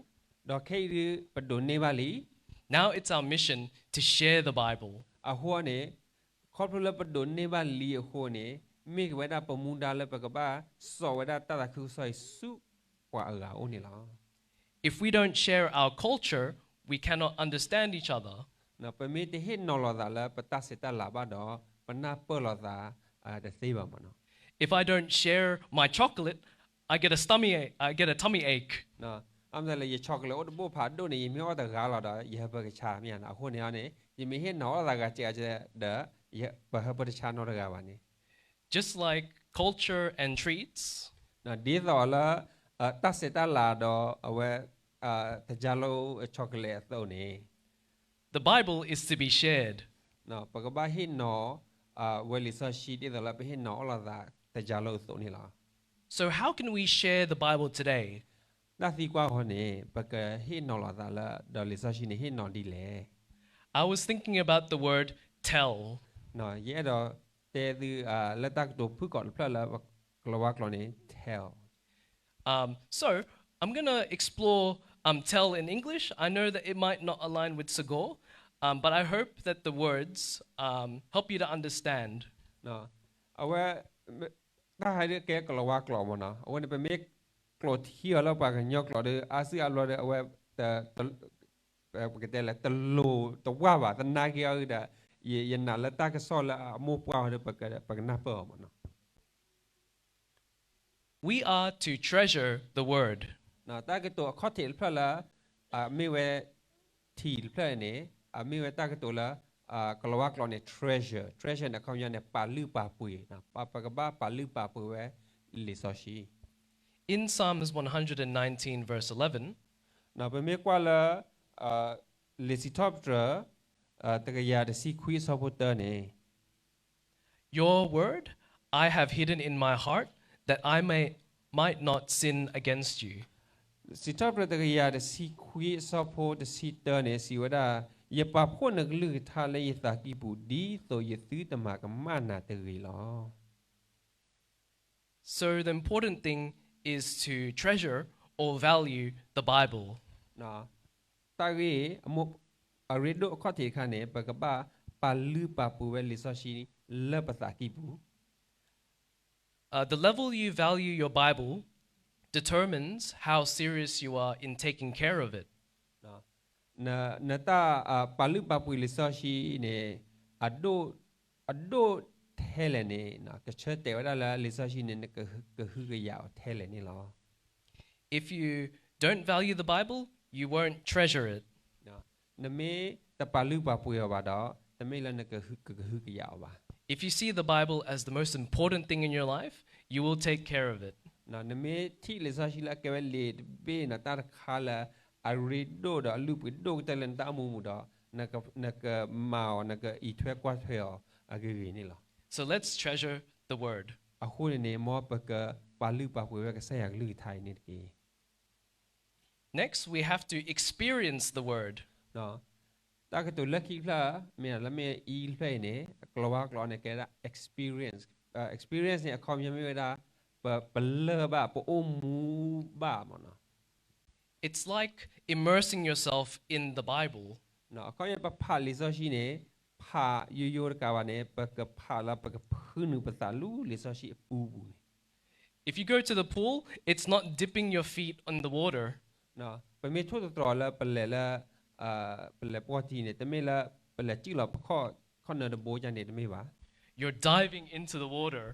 ဒီးခဲအံၤဒုး ပဒိးန့ၢ်ဘၣ်လံ Now it's our mission to share the Bible. အဃိန့ၣ် ခီဖျိလၢပဒိးန့ၢ်ဘၣ်လံအဃိန့ၣ် မ့ၢ်ကဝဲဒၣ်ပမူဒါလၢပကဘၣ်စိာ်ဝဲဒၣ်တၢ်သးခုကစီၣ်အံၤဆူပှၤအဂၤအအိၣ်န့ၣ်လီၤ. If we don't share our culture, we cannot understand each other. ပမ့ၢ်တဟ့ၣ်နီၤလိာ်သးလၢပတၢ်ဆဲးတၢ်လၤဘၣ်ဒီး ပနၢ်ပၢၢ်လိာ်သးတသ့ဘၣ်မးနီၤ. If I don't share my chocolate, I get a stomach, I get a tummy ache. အမ့ၢ်လၢယ chocolate အိၣ်တဘိၣ်ဖးဒိၣ်န့ၣ် ယမ့ၢ်အီၣ်တဂၤလီၤဒီး ယဟၢဖၢကဆါမ့ၢ်ဧါနီၤ. အဃိန့ၣ်န့ၣ် ယမ့ၢ်ဟ့ၣ်နီၤအီၣ်လိာ်သးဂၤစဲးဂၤစဲးဒီး ပဟၢဖၢတဆါနီတဂၤဘၣ်န့ၣ် Just like culture and treats, ဒ်သိးလၢ တၢ်ဆဲးတၢ်လၤဒီးအဝဲ တကၢလိ chocolate အသိးန့ၣ် the Bible is to be shared. ပကဘၣ်ဟ့ၣ်နီၤ ဝဲလံာ်စီဆှံဒ်သိးလၢပဟ့ၣ်နီၤအီၣ်လိာ်သးတကၢလိအသိးန့ၣ်လီၤ. So how can we share the Bible today? တၢ်သံကွၢ်အဂီၢ်န့ၣ် ပကဟ့ၣ်နီၤလိာ်သးလၢ ဒီးလံာ်စီဆှံန့ၣ်ဟ့ၣ်နီၤဒ်လဲၣ်. I was thinking about the word tell. ယအဲၣ်ဒိးတဲသု လၢတၢ်ကတိၤဖုၣ်ကိာ်တဖျၢၣ်လၢ ကလၤဝါကျိာ်န့ၣ် tell. Um, so I'm going to explore um, tell in English. I know that it might not align with Sago, um, but I hope that the words um, help you to understand. အဝဲ တၢ်ဟဲဒ်ကဲကလၤဝါကျိာ်မ့ၢ်နီၤ အဝဲန့ၣ် ပမ့ၢ်ကျိးထံအီၤလၢပှၤကညီကျိာ်ဒီး အါစုအါဘျီဒီး အဝဲ ပကတဲလဲၣ် တလိၤတဝၢ်ဘၣ် သနာ်က့အီၤဒီး ယနာ်လၢတၢ်ကစီၣ်လၢအမိၢ်ပှၢ်အီၤဒီး ပကနၢ်ပၢၢ်အီၤမ့ၢ်နီၤ. We are to treasure the word. တၢ်ကတိၤအခီၣ်ထံးတဖျၢၣ်လၢ အမ့ၢ်ဝဲ ထံးတဖျၢၣ်န့ၣ် အမ့ၢ်ဝဲတၢ်ကတိၤလၢ ကလၤဝါကျိာ်န့ၣ် treasure, treasure န့ၣ် အခီပညီန့ၣ် ပာ်လုၢ်ပာ်ပှ့ၤ, ပကဘၣ်ပာ်လုၢ်ပာ်ပှ့ၤဝဲလံာ်စီဆှံ. In Psalms one hundred and nineteen, verse eleven, ပမ့ၢ်ကွၢ်လၢ လံာ်စံးထီၣ်ပတြၢၤ တကယၤတဆံခွံအဆၢဖိတၢန့ၣ် Your word I have hidden in my heart, that I may, might not sin against you. စံးထီၣ်ပတြၢၤတကယၤတဆံခွံအဆၢဖိတဆံတၢန့ၣ် စံးဝဲဒၣ်, ယပာ်ဖှိၣ်နကလုၢ်ကထါလၢယသးကံၢ်ပူၤ ဒ်သိးယသုတမၤကမၣ်နၤတဂ့ၤလီၤ. So the important thing is to treasure or value the Bible. တၢ်ဂ့ၢ် အရ့ဒိၣ်အခီၣ်ထံးတခါန့ၣ် ပကဘၣ်ပာ်လုၢ်ပာ်ပှ့ၤဝဲလံာ်စီဆှံလၢပသးကံၢ်ပူၤ. Uh, the level you value your Bible determines how serious you are in taking care of it. နတၢ်ပာ်လုၢ်ပာ်ပှ့ၤလံာ်စီဆှံန့ၣ် အဒိၣ်ထဲလဲၣ်န့ၣ် ကဆၢတဲာ်ဝဲဒၣ်လၢလံာ်စီဆှံန့ၣ် နကဟုကယာ်အီၤထဲလဲၣ်န့ၣ်လီၤ. If you don't value the Bible, you won't treasure it. နမ့ၢ်တပာ်လုၢ်ပာ်ပှ့ၤအီၤဘၣ်ဒီး တမ့ၢ်လၢနကကဟုကယာ်အီၤဘၣ်. If you see the Bible as the most important thing in your life, you will take care of it. နမ့ၢ်ထံၣ်လံာ်စီဆှံလၢအကဲဝဲလံာ်တဘ့ၣ်န့ၣ် တၢ်တခါလၢအရ့ဒိၣ်ဒီးအလုၢ်အပှ့ၤဒိၣ်ကတၢၢ်လၢနတၢ်အိၣ်မူပူၤဒီး နကမၤအီၤ နကအံးထွဲကွၢ်ထွဲအီၤအဂ့ၤဂ့ၤန့ၣ်လီၤ. So let's treasure the word. အဃိန့ၣ်န့ၣ် မ်ပကပာ်လုၢ်ပာ်ပှ့ၤဝဲကစၢ်ယွၤကလုၢ်ကထါအံၤန့ၣ်တက့ၢ်. Next, we have to experience the word. တၢ်ကတိၤလၢခံတဖျၢၣ် မ့ၢ်လၢမ့ၢ်အံၤတဖျၢၣ်အံၤန့ၣ် ကလၤဝါကျိာ်န့ၣ် ကဲဒၣ် experience, experience န့ၣ် အခီပညီမ့ၢ်ဝဲဒၣ် ပလၢၢ်ဘၣ် ပအိၣ်မူဘၣ်မ့ၢ်နီၤ. It's like immersing yourself in the Bible. အခီပညီ ပဖးလံာ်စီဆှံန့ၣ် ဖးယိယိတကးဘၣ်န့ၣ် ပကဖးလၢပကဖုနုာ်ပသးလၢလံာ်စီဆှံအပူၤပူၤန့ၣ် If you go to the pool, it's not dipping your feet in the water. ပမ့ၢ်ထိၣ်သတြီၤလၢပလဲၤလၢ ပလဲၤပှီၢ်ထံန့ၣ် တမ့ၢ်လၢပလဲၤစံၣ်လီၤပခီၣ်ခီၣ်နၢၤတဘိကန့ၣ် တမ့ၢ်ဘၣ်. You're diving into the water.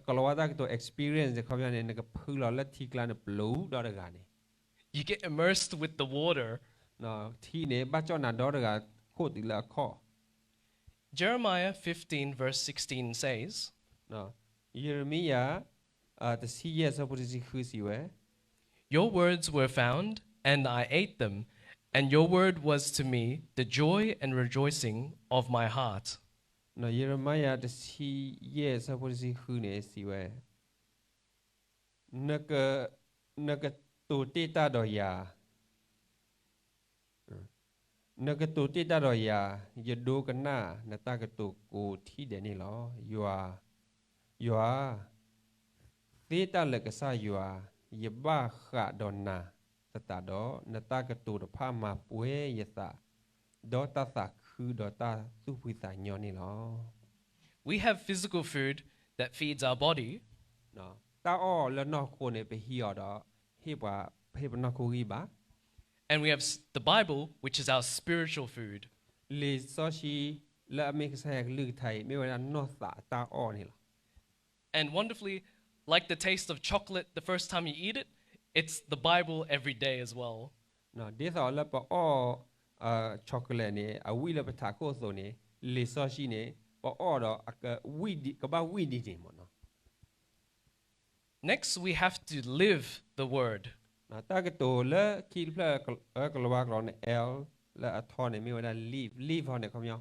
ကလၤဝါတၢ်ကတိၤ experience အခီပညီန့ၣ် နကဖုလီၤလၢထံကျါန့ၣ် ပျိဒီတဂၤန့ၣ် You get immersed with the water. ထံန့ၣ် ဘၣ်ကၠီၣ်နၤဒီတဂၤခိၣ်တုၤလၢအခီၣ် Jeremiah fifteen verse sixteen says, ယံးရမံယၤ တဆံယဲၢ်အဆၢဖိတဆံဃုစံးဝဲ, Your words were found, and I ate them, and your word was to me the joy and rejoicing of my heart. ယရမၤယၤတဆံယဲၢ်အဆၢဖိတဆံဃုန့ၣ်စံးဝဲ, နက, နကတိၤတ့ၢ်တၢ်ဒီးယၤ, နကတိၤတ့ၢ်တၢ်ဒီးယၤ, ယဒိကနၣ်နတၢ်ကတိၤကိးထံၣ်ဒဲးန့ၣ်လီၤ. ယွၤ, ယွၤ, သ့တၢ်လၢာ်ကစၢ်ယွၤ, ယဘၣ်ဃးဒီးနၤသတးဒီး, နတၢ်ကတိၤတဖၣ်မၤပှဲၤယသး, ဒီးတၢ်သးခုဒီးတၢ်သူၣ်ဖှံသးညီန့ၣ်လီၤ. We have physical food that feeds our body. တၢ်အီၣ်လၢနီၢ်ခိန့ၣ် ပဟံးအီၤဒီး ဟ့ၣ်ပှၤ, ဟ့ၣ်ပနီၢ်ခိဂံၢ်ဘါ. And we have s-, the Bible, which is our spiritual food. လံာ်စီဆှံလၢအမ့ၢ်ကစၢ်ယွၤကလုၢ်ကထါအံၤ မ့ၢ်ဝဲဒၣ်နီၢ်သးအတၢ်အီၣ်န့ၣ်လီၤ. And wonderfully, like the taste of chocolate the first time you eat it, it's the Bible every day as well. ဒ်သိးလၢပအီၣ် chocolate န့ၣ် အဝံၣ်လၢပထးခိၣ်အသိးန့ၣ်, လံာ်စီဆှံန့ၣ် ပအီၣ်ဒီး ကဘၣ်ဝံၣ်ဒ်န့ၣ်မ့ၢ်နီၤ. Next, we have to live the word. တၢ်ကတိၤလၢခံတဖျၢၣ် ကလၤဝါကျိာ်န့ၣ် L လၢအထီန့ၣ် မ့ၢ်ဝဲဒၣ် live, live ဟီန့ၣ် ခီပညီ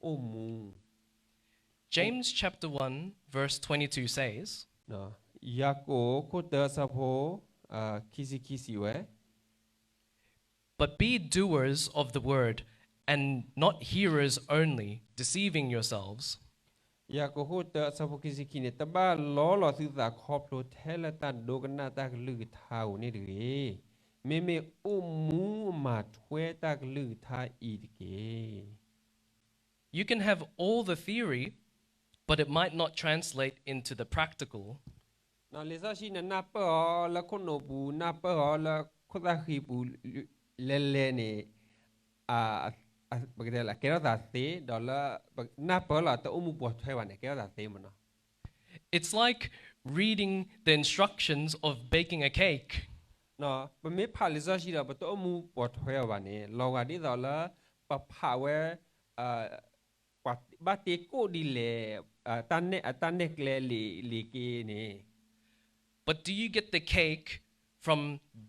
အိၣ်မူ. James chapter one verse twenty-two says, ယၤကိာ်ခိၣ်တၢအဆၢဖိ ခံဆံခံစံးဝဲ, But be doers of the word, and not hearers only, deceiving yourselves. ယၤကိာ်ခိၣ်တၢအဆၢဖိခံဆံခံန့ၣ် တဘၣ်လီလီၤသုသးခီဖျိထဲလၢတၢ်ဒိကနၣ်တၢ်ကလုၢ်ကထါဧိၤန့ၣ်တဂ့ၤ, မ့မ့ၢ်အိၣ်မူအမၤထွဲတၢ်ကလုၢ်ကထါအံၤတက့ၢ်. You can have all the theory, but it might not translate into the practical. လံာ်စီဆှံန့ၣ် နၢ်ပၢၢ်အီၤလၢခိၣ်နူာ်ပူၤ, နၢ်ပၢၢ်အီၤလၢခိၣ်သၣ်ဃံပူၤ လဲၤလဲၤန့ၣ် ပကတဲလၢကဲထီၣ်သးသ့, ဒီးလၢ နၢ်ပၢၢ်လီၤ တအိၣ်မူပိာ်ထွဲဘၣ်န့ၣ် ကဲထီၣ်သးသ့မ့ၢ်နီၤ. It's like reading the instructions of baking a cake. ပမ့ၢ်ဖးလံာ်စီဆှံဒီး ပတအိၣ်မူပိာ်ထွဲအီၤဘၣ်န့ၣ် လီၤဂာ်ဒ်သိးလၢ ပဖးဝဲ ပှၤဘၣ်တ့ကိၣ်ဒ်လဲၣ် တၢ်နဲၣ်ကျဲလံာ်က့န့ၣ်. But do you get the cake from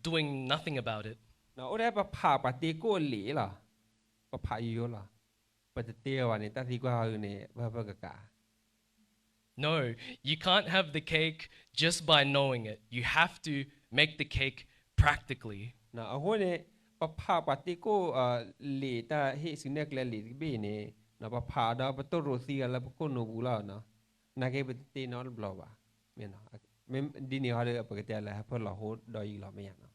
doing nothing about it? အိၣ်ဒၣ်ပဖးပှၤတ့ကိၣ်လံာ်လီၤ, ပဖးယိယိလီၤ, ပတတ့အီၤဘၣ်န့ၣ် တၢ်သံကွၢ်ဟီန့ၣ် ပၢ်ပၢ်ကကး No, you can't have the cake just by knowing it. You have to make the cake practically. အဃိန့ၣ် ပဖးပှၤတ့ကိၣ်လံာ် တၢ်ဟ့ၣ်ဆူနဲၣ်ကျဲလံာ်တဘ့ၣ်န့ၣ် ပဖးဒီးပတိၢ်ရိးသံဂၤလၢပခိၣ်နူာ်ပူၤလီၤ. နာ်က့ပတတ့နီတဘျီဘၣ်. မ့ၢ်ဒ်န့ၣ်ဟီဒီး ပကတဲလၢဟဲဖၢလီၤဟိဒီးယံၤလီၤမ့ၢ်ယါနီၤ.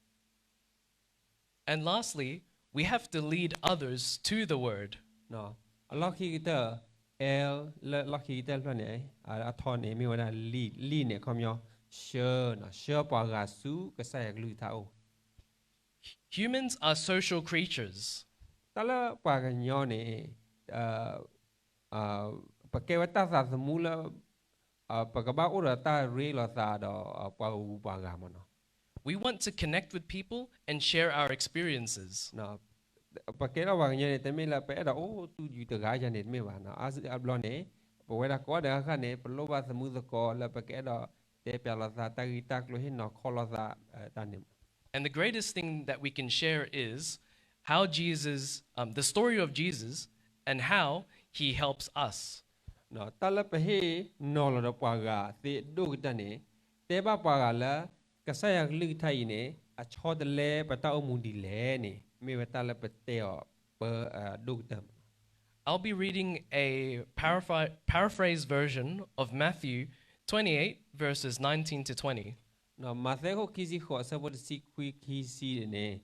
And lastly, we have to lead others to the word. အလီၢ်ခံကတၢၢ် L လၢလီၢ်ခံကတၢၢ်တဖျၢၣ်န့ၣ် အထီန့ၣ် မ့ၢ်ဝဲဒၣ် lead, lead န့ၣ် ခီပညီ ဆှၢ, ဆှၢပှၤဂၤဆူကစၢ်ယွၤကလုၢ်ကထါအိၣ်. Humans are social creatures. တၢ်လၢပှၤကညီန့ၣ် ပကဲဝဲတၢ်သးသမူလၢ ပကဘၣ်အိၣ်ဒီးတၢ်ရ့လိာ်သးဒီးပှၤဂၤပှၤဂၤမ့ၢ်နီၤ. We want to connect with people and share our experiences. ပကဲထီၣ်ပှၤကညီန့ၣ် တမ့ၢ်လၢပအဲၣ်ဒိးအိၣ်တူၢ်ယုာ်တဂၤယၤန့ၣ်တမ့ၢ်ဘၣ်. အါစုအါဘျီန့ၣ် ပဝဲဒၣ်ကိးဂၤဒဲးန့ၣ် ပလိၣ်ဘၣ်သမူသကိးလၢပကအဲၣ်ဒိးတဲပျးလိာ်သးတၢ်ဂ့ၢ်တၢ်ကျိၤ ဟ့ၣ်နီၤခီလိာ်သးတၢ်န့ၣ် And the greatest thing that we can share is how Jesus, um, the story of Jesus and how he helps us. တၢ်လၢပဟ့ၣ်နီၤလီၤဒီးပှၤဂၤသ့အဒိၣ်ကတၢၢ်န့ၣ် တဲဘၣ်ပှၤဂၤလၢ ကစၢ်ယွၤကလုၢ်ကထါအံၤန့ၣ် အဆီတလဲပတၢ်အိၣ်မူဒ်လဲၣ်န့ၣ် မ့ၢ်ဝဲတၢ်လၢပတဲအီၤပၢအဒိၣ်ကတၢၢ်မ့ၢ်နီၤ. I'll be reading a paraphr-, paraphrased version of Matthew twenty-eight, verses nineteen to twenty. မးသဲခိၣ်ခံဆံဃိး အဆၢဖိတဆံခွံခံဆံန့ၣ်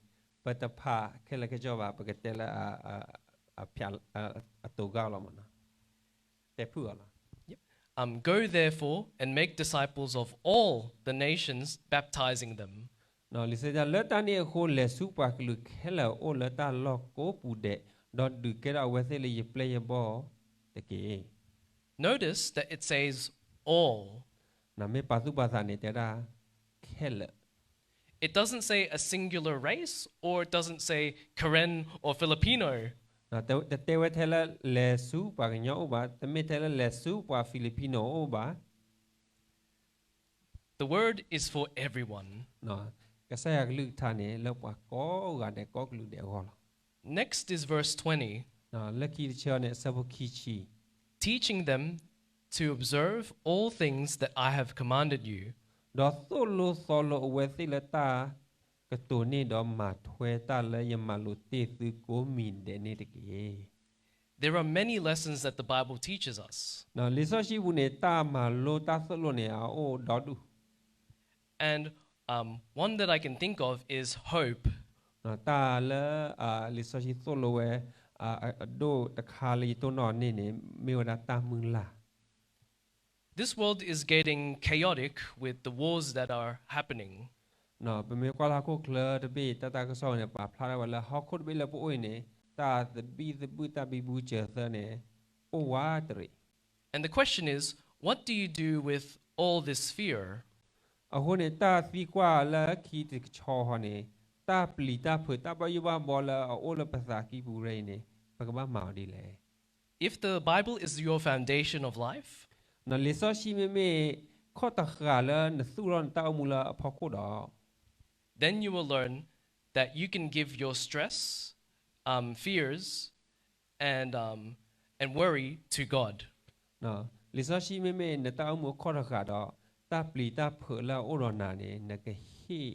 ပတဖးခဲလၢာ်ခဲဆ့ဘၣ် ပကတဲလၢ အတိာ်ဂၤလီၤမ့ၢ်နီၤ. တဲဖုၣ်အီၤလီၤ. Um, go therefore and make disciples of all the nations, baptizing them. လံာ်စီဆှံတဲ လၢတၢ်န့ၣ်အဃိ လဲၤဆူပှၤကလုာ်ခဲလၢာ်အိၣ်လၢတၢ်လီၢ်ကိးပူၤဒဲး, ဒီးဒုးကဲထီၣ်အဝဲသ့ၣ်လၢယပျဲၢ်ယဘီၣ်တက့ၢ်. Notice that it says all. မ့ၢ်ပာ်သူၣ်ပာ်သးန့ၣ် တဲဒၣ်ခဲလၢာ် It doesn't say a singular race or it doesn't say Karen or Filipino. တတဲဝဲထဲလၢလဲၤဆူပှၤကညီအိၣ်ဘၣ်, တမ့ၢ်ထဲလၢလဲၤဆူပှၤ Filipino အိၣ်ဘၣ်. The word is for everyone. ကစၢ်ယွၤကလုၢ်ကထါန့ၣ် လၢပှၤကိးဂၤဒဲးကိးကလုာ်ဒဲးအဂီၢ်လီၤ. Next is verse twenty. လၢခံတဆၢန့ၣ် အဆၢဖိခံဆံ teaching them to observe all things that I have commanded you. ဒီးသိၣ်လိသီလိအဝဲသ့ၣ်လၢတၢ်ကတိၤန့ၢ် ဒီးမၤထွဲတၢ်လၢယမၤလိာ်တ့ၢ်သုကိးမံၤဒဲးန့ၣ်တက့ၢ်. There are many lessons that the Bible teaches us. လံာ်စီဆှံပူၤန့ၣ် တၢ်မၤလိတၢ်သိၣ်လိန့ၣ် အအိၣ်ဒီဒူၣ် And um, one that I can think of is hope. တၢ်လၢ လံာ်စီဆှံသိၣ်လိဝဲ အဒိၣ်တခါလၢယတိၢ်နီၣ်န့ၢ်န့ၣ် မ့ၢ်ဝဲဒၣ်တၢ်မုၢ်လၢ်. This world is getting chaotic with the wars that are happening. ပမ့ၢ်ကွၢ်လၢဟီၣ်ခိၣ်ချၢတဘ့ၣ် တၢ်တၢ်ကစီၣ်န့ၣ် ပာ်ဖျါထီၣ်ဝဲလၢဟီၣ်ခိၣ်တဘ့ၣ်လၢပအိၣ်အံၤန့ၣ် တၢ်သဘံၣ်သဘုၣ် တၢ်ဘံဘူစၢၤသၢန့ၣ် အိၣ်ဝးတရံး And the question is, what do you do with all this fear? အဃိန့ၣ် တၢ်သံကွၢ်လၢခံတကဆီဃီန့ၣ် တၢ်ပျံၤတၢ်ဖုး တၢ်ဘၣ်ယိၣ်ဘၣ်ဘီလၢအအိၣ်လၢပသးကံၢ်ပူၤရၢအံၤန့ၣ် ပကဘၣ်မၤအီၤဒ်လဲၣ်. If the Bible is your foundation of life, လံာ်စီဆှံမ့မ့ၢ် ခီၣ်တဃာ်လၢနသူၣ်ထီၣ်နတၢ်အိၣ်မူလၢအဖီခိၣ်ဒီး then you will learn that you can give your stress, um, fears, and, um, and worry to God. လံာ်စီဆှံမ့မ့ၢ်နတၢ်အိၣ်မူအခီၣ်တဃာ်ဒီး တၢ်ပျံၤတၢ်ဖုးလၢအအိၣ်ဒီးနၤန့ၣ် နကဟ့ၣ်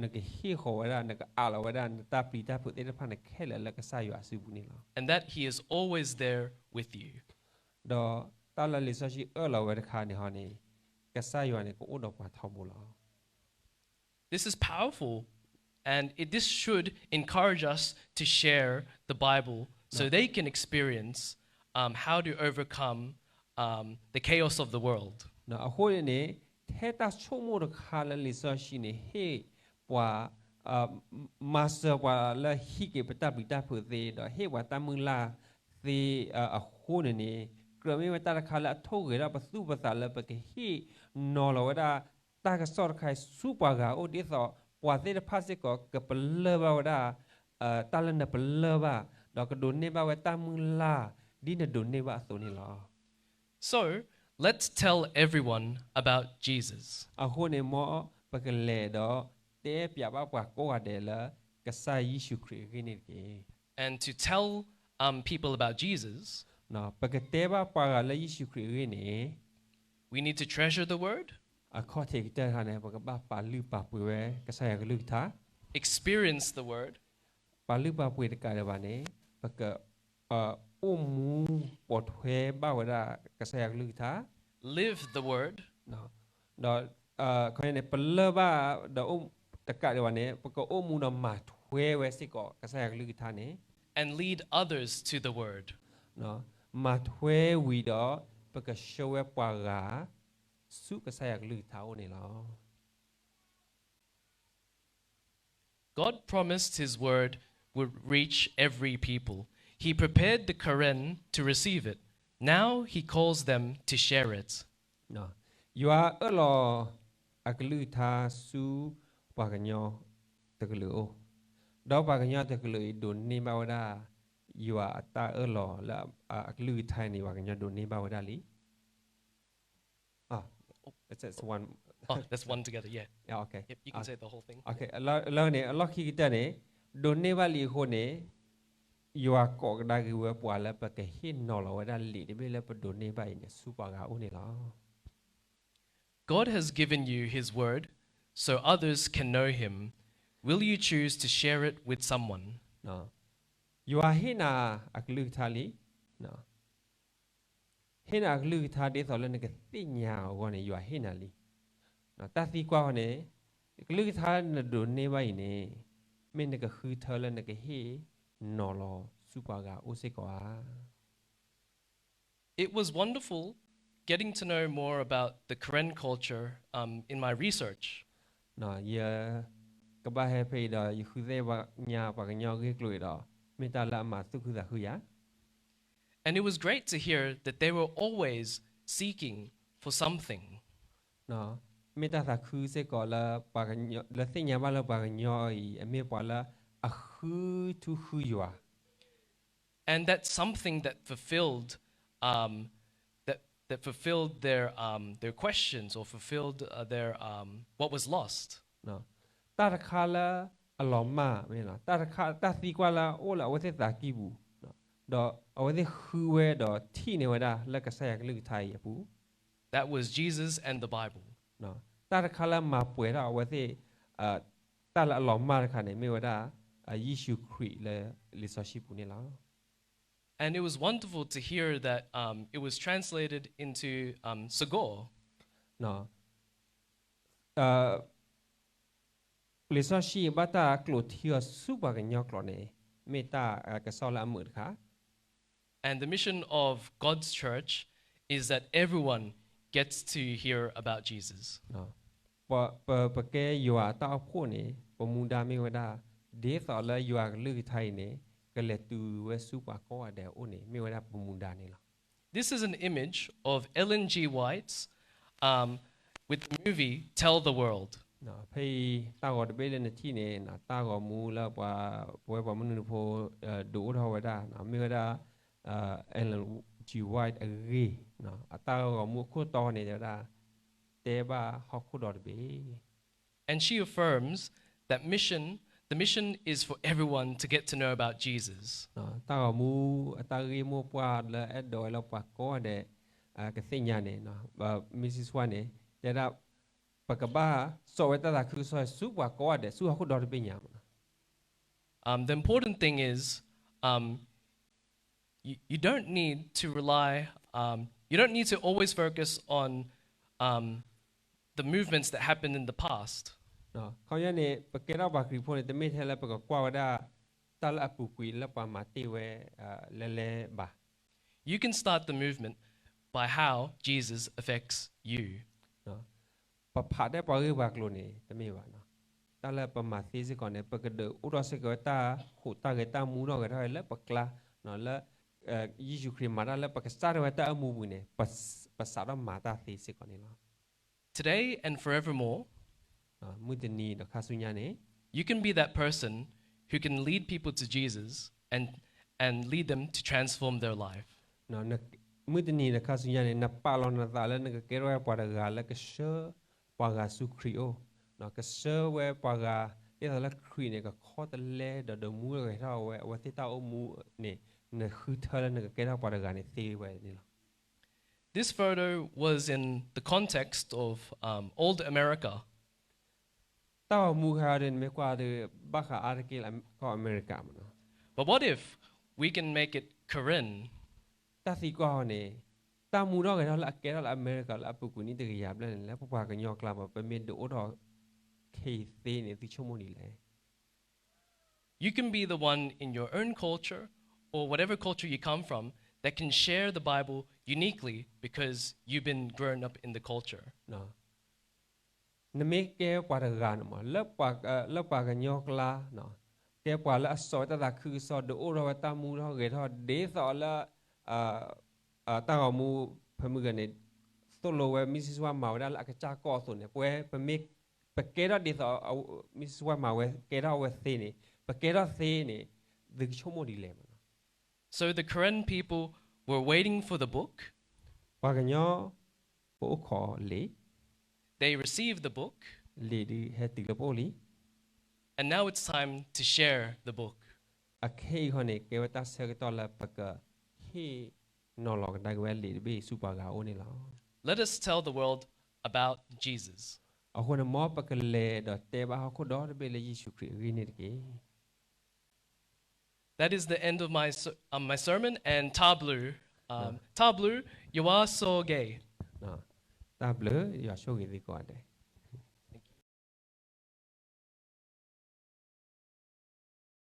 နကဟ့ၣ်ဃီၤဝဲဒၣ် နကအးလီၤဝဲဒၣ် နတၢ်ပျံၤတၢ်ဖုးသ့ၣ်တဖၣ်န့ၣ် ခဲလၢာ်လၢကစၢ်ယွၤအစုပူၤန့ၣ်လီၤ. And that He is always there with you. ဒီးတၢ်လၢလံာ်စီဆှံအၢၣ်လီၤဝဲတခါန့ၣ်ဟီန့ၣ် ကစၢ်ယွၤန့ၣ် ကအိၣ်ဒီးပှၤထီဘိလီၤ. This is powerful, and it, this should encourage us to share the Bible so they can experience, um, how to overcome, um, the chaos of the world. အဃိန့ၣ်န့ၣ် ထဲတၢ်ဆိကမိၣ်တခါလၢလံာ်စီဆှံန့ၣ် ဟ့ၣ်ပှၤ မၤစၢၤပှၤလၢဟံးက့ၤပတၢ်ပျံၤတၢ်ဖုးသ့ ဒီးဟ့ၣ်ပှၤတၢ်မုၢ်လၢ်သ့အဃိန့ၣ်န့ၣ် ကြၢးမ့ၢ်ဝဲတၢ်တခါလၢအထိၣ်ဂဲၤထီၣ်ပသူၣ်ပသးလၢပကဟ့ၣ်နီၤလီၤဝဲဒၣ် တၢ်ကစီၣ်တခါအံၤဆူပှၤဂၤအအိၣ် ဒ်သိးပှၤသ့ၣ်တဖၣ်စ့ၢ်ကီး ကပလၢၢ်ဘၣ်ဝဲဒၣ် တၢ်လၢနပလၢၢ်ဘၣ် ဒီးကဒိးန့ၢ်ဘၣ်ဝဲတၢ်မုၢ်လၢ် ဒ်နဒိးန့ၢ်ဘၣ်အသိးန့ၣ်လီၤ. So, let's tell everyone about Jesus. အဃိန့ၣ် မ်ပကလဲၤဒီးတဲပၠးဘၣ်ပှၤကိးဂၤဒဲးလၢ ကစၢ်ယ့ၣ်ၡူးခရံာ်အဂ့ၢ်န့ၣ်တက့ၢ်. And to tell, um, people about Jesus, ပကတဲဘၣ်ပှၤဂၤလၢယ့ၣ်ၡူးခရံာ်အဂ့ၢ်န့ၣ် we need to treasure the word. အခီၣ်ထံးကတၢၢ်တခါန့ၣ် ပကဘၣ်ပာ်လုၢ်ပာ်ပှ့ၤဝဲကစၢ်ယွၤကလုၢ်ကထါ Experience the word. ပာ်လုၢ်ပာ်ပှ့ၤတကးဒံးဘၣ်န့ၣ် ပက အိၣ်မူပိာ်ထွဲဘၣ်ဝဲဒၣ်ကစၢ်ယွၤကလုၢ်ကထါ Live the word. ဒီးခီန့ၣ် ပလၢၢ်ဘၣ်ဒီးအိၣ်တကးဒံးဘၣ်န့ၣ် ပကအိၣ်မူဒီးမၤထွဲဝဲစ့ၢ်ကီးကစၢ်ယွၤကလုၢ်ကထါန့ၣ် And lead others to the word. မၤထွဲဝံၤဒီး ပကဆှၢဝဲပှၤဂၤ ဆူကစၢ်ယွၤကလုၢ်ကထါအအိၣ်န့ၣ်လီၤ. God promised his word would reach every people. He prepared the Quran to receive it. Now he calls them to share it. ယွၤအၢၣ်လီၤအကလုၢ်ကထါဆူပှၤကညီတကလုာ်အအိၣ်, ဒီးပှၤကညီတကလုာ်အံၤဒိးန့ၢ်ဘၣ်ဝဲဒၣ် ယွၤအတၢ်အၢၣ်လီၤလၢအကလုၢ်ကထါအံၤန့ၣ် ပှၤကညီဒိးန့ၢ်ဘၣ်ဝဲဒၣ်လံ. Oh, that's one. That's one together, yeah. Yeah, okay. Yep, you can say the whole thing. Okay, လၢန့ၣ် အလီၢ်ခံကတၢၢ်န့ၣ် ဒိးန့ၢ်ဘၣ်လံအဃိန့ၣ် ယွၤကိးကဒါက့ၤဝဲပှၤလၢပကဟ့ၣ်နီၤလီၤဝဲဒၣ်လံာ်တဘ့ၣ်လၢပဒိးန့ၢ်ဘၣ်အံၤန့ၣ် ဆူပှၤဂၤအအိၣ်န့ၣ်လီၤ. God has given you his word so others can know him. Will you choose to share it with someone? ယွၤဟ့ၣ်နၤအကလုၢ်ကထါလံ ဟ့ၣ်နၤအကလုၢ်ကထါဒ်သိးလၢနကသ့ၣ်ညါအဂီၢ်န့ၣ် ယွၤဟ့ၣ်နၤလံ. တၢ်သံကွၢ်ဃီန့ၣ် ကလုၢ်ကထါနဒိးန့ၢ်ဘၣ်အံၤန့ၣ် မ့ၢ်နကဃုထၢလၢနကဟ့ၣ်နီၤလီၤဆူပှၤဂၤအအိၣ်စ့ၢ်ကီးဧါ. It was wonderful getting to know more about the Karen culture, um, in my research. ယကဘၣ်ဟဲဖဲအံၤဒီး ယဃုသ့ၣ်ညါပှၤကညီအဂ့ၢ်ကျိၤအံၤဒီး မ့ၢ်တၢ်လၢအမၤသူၣ်ခုသးခုယၤ And it was great to hear that they were always seeking for something. မ့ၢ်တၢ်သးခုစ့ၢ်ကီးလၢ လၢသ့ၣ်ညါဘၣ်လၢပှၤကညီအံၤ အမ့ၢ်ပှၤလၢအဃုထူဃုယွၤ And that's something that fulfilled, um, that, that fulfilled their, um, their questions or fulfilled, uh, their, um, what was lost. တၢ်တခါလၢအလီၤမၢ် မ့ၢ်တၢ်တခါ တၢ်သံကွၢ်လၢအအိၣ်လၢအဝဲသ့ၣ်သးကံၢ်ပူၤ ဒီးအဝဲသ့ၣ်ဃုဝဲဒီးထံၣ်န့ၢ်ဝဲဒၣ်လၢကစၢ်ယွၤကလုၢ်ကထါအံၤအပူၤ, That was Jesus and the Bible. တၢ်တခါလၢမၤပှဲၤထီၣ်အဝဲသ့ၣ် တၢ်လၢအလီၤမၢ်တခါန့ၣ် မ့ၢ်ဝဲဒၣ် ယ့ၣ်ၡူးခရံာ်လၢလံာ်စီဆှံပူၤန့ၣ်လီၤ. And it was wonderful to hear that um, it was translated into um, Sagor. လံာ်စီဆှံဘၣ်တၢ်ကျိးထံအီၤဆူပှၤကညီကျိာ်န့ၣ် မ့ၢ်တၢ်ကစီၣ်လၢအမုာ်တခါ. And the mission of God's church is that everyone gets to hear about Jesus. ပ ပကဲယွၤအတၢ်အိၣ်ဖှိၣ်န့ၣ် ပမူဒါမ့ၢ်ဝဲဒၣ် ဒ်သိးလၢယွၤကလုၢ်ကထါအံၤန့ၣ် ကလဲၤတုၤဝဲဆူပှၤကိးဂၤဒဲးအအိၣ်န့ၣ် မ့ၢ်ဝဲဒၣ်ပမူဒါန့ၣ်လီၤ. This is an image of Ellen G. White's um, with the movie Tell the World. ဖဲအံၤတၢ်ဂီၤတဘ့ၣ်လၢနထံၣ်န့ၣ် တၢ်ဂီၤမူလၢပှၤ ပဝဲပှၤမုၢ်နုာ်ဖိ ဒုးအိၣ်ထီၣ်ဝဲဒၣ် မ့ၢ်ဝဲဒၣ် Ellen G. White အဂ့ၢ် အတၢ်ဂီၤမူအခိၣ်တီန့ၣ် တဲဝဲဒၣ် တဲဘၣ်ဟီၣ်ခိၣ်ဒီတဘ့ၣ် And she affirms that mission, the mission is for everyone to get to know about Jesus. တၢ်ဂီၤမူအတၢ်ဂ့ၢ်မိၢ်ပှၢ်လၢအဲၣ်ဒိးဝဲလၢပှၤကိးဂၤဒဲး ကသ့ၣ်ညါန့ၣ် Missus White န့ၣ် တဲဒၣ် ပကဘၣ်စိာ်ဝဲတၢ်သးခုကစီၣ်ဆူပှၤကိးဂၤဒဲး ဆူဟီၣ်ခိၣ်ဒီတဘ့ၣ်ညါမး Um, the important thing is um, you, you don't need to rely, um, you don't need to always focus on um, the movements that happened in the past. ခီပညီန့ၣ် ပကဲထီၣ်ပှၤခရံာ်ဖိန့ၣ် တမ့ၢ်ထဲလၢပကကွၢ်ဝဲဒၣ် တၢ်လၢအပူၤကွံာ်လၢပှၤမၤတ့ၢ်ဝဲ လဲၤလဲၤဘၣ် You can start the movement by how Jesus affects you. ပဖးတဲပှၤဂ့ၢ်ပှၤကျိၤန့ၣ် တမ့ၢ်ဘၣ်. တၢ်လၢပမၤသ့စ့ၢ်ကီးန့ၣ် ပကဒုးအိၣ်ထီၣ်စ့ၢ်ကီးဝဲတၢ်ဟူးတၢ်ဂဲၤတၢ်မူထီၣ်ဂဲၤထီၣ်လၢပကျါ လၢ ယ့ၣ်ၡူးခရံာ်မၤတၢ်လၢပကစၢ်ထီၣ်ဝဲတၢ်အိၣ်မူပူၤန့ၣ် ပစးထီၣ်မၤတၢ်သ့စ့ၢ်ကီးန့ၣ်လီၤ. Today and forevermore, မုၢ်တနံၤဒီးခါဆူညါန့ၣ် you can be that person who can lead people to Jesus and, and lead them to transform their life. မုၢ်တနံၤဒီးခါဆူညါန့ၣ် နပာ်လီၤနသးလၢနကကဲထီၣ်ဝဲပှၤတဂၤလၢကဆှၢပှၤဂၤဆူခရံာ်အအိၣ်, ကဆှၢဝဲပှၤဂၤ ဒ်သိးလၢခရံာ်န့ၣ် ကခီတလဲဒီးဒုးမူထီၣ်ဂဲၤထီၣ်ဝဲ အဝဲသ့ၣ်တၢ်အိၣ်မူန့ၣ် နဃုထၢလၢနကကဲထီၣ်ပှၤတဂၤန့ၣ်သ့ဝဲန့ၣ်လီၤ. This photo was in the context of um, old America. တၢ်ဂီၤမူခါဒီး နမ့ၢ်ကွၢ်ဒီး ဘၣ်ဃးအါတက့ၢ်လၢကီၢ်အမဲရကၤမးနီၤ. But what if we can make it Karen? တၢ်သံကွၢ်အီၤန့ၣ် တၢ်မူထီၣ်ဂဲၤထီၣ်လၢအကဲထီၣ်လၢအမဲရကၤလၢအပူၤကွံာ်နံၣ်တကယၤဘျဲၣ်န့ၣ် လၢပပှၤကညီကျါမး ပမ့ၢ်ဒုးအိၣ်ထီၣ်ခဲအံၤသ့န့ၣ် သုဆိကမိၣ်ဒ်လဲၣ်. You can be the one in your own culture or whatever culture you come from that can share the Bible uniquely because you've been grown up in the culture. နမ့ၢ်ကဲပှၤတဂၤန့ၣ်မး လၢပှၤကညီကျါ ကဲပှၤလၢအစိာ်ဝဲတၢ်သးခုကစီၣ် ဒုးအိၣ်ထီၣ်ဝဲတၢ်မူထီၣ်ဂဲၤထီၣ် ဒ်သိးလၢ တၢ်ဂီၤမူ ဖဲမုၢ်ဂီၤန့ၣ် သိၣ်လိဝဲ Missus White မၤဝဲဒၣ်လၢအကစၢ်ကီၢ်အသိးန့ၣ် ပဝဲပမ့ၢ် ပကဲထီၣ်ဒ်သိး Missus White မၤဝဲ ကဲထီၣ်ဝဲသ့န့ၣ် ပကဲထီၣ်သ့န့ၣ် သုကဆိကမိၣ်ဒ်လဲၣ်မးနီၤ. So the Karen people were waiting for the book. ပှၤကညီ ပအိၣ်ခိးလံာ် They received the book. လံာ်ဒုးဟဲတုၤလၢပအိၣ်လံ And now it's time to share the book. အခဲအံၤခီန့ၣ် ကဲဝဲတၢ်ဆၢကတီၢ်လၢပကဟ့ၣ်နီၤလီၤကဒါက့ၤဝဲလံာ်တဘ့ၣ်ဆူပှၤဂၤအအိၣ်န့ၣ်လီၤ. Let us tell the world about Jesus. အဃိန့ၣ် မ်ပကလဲၤဒီးတဲဘၣ်ဟီၣ်ခိၣ်ဒီတဘ့ၣ်လၢယ့ၣ်ၡူးခရံာ်အဂ့ၢ်န့ၣ်တက့ၢ်. That is the end of my, ser- um, my sermon, and တၢ်ဘျုး, um, တၢ်ဘျုး, ယွၤဆိၣ်ဂ့ၤ. တၢ်ဘျုး ယွၤဆိၣ်ဂ့ၤသုကိးဂၤဒဲး.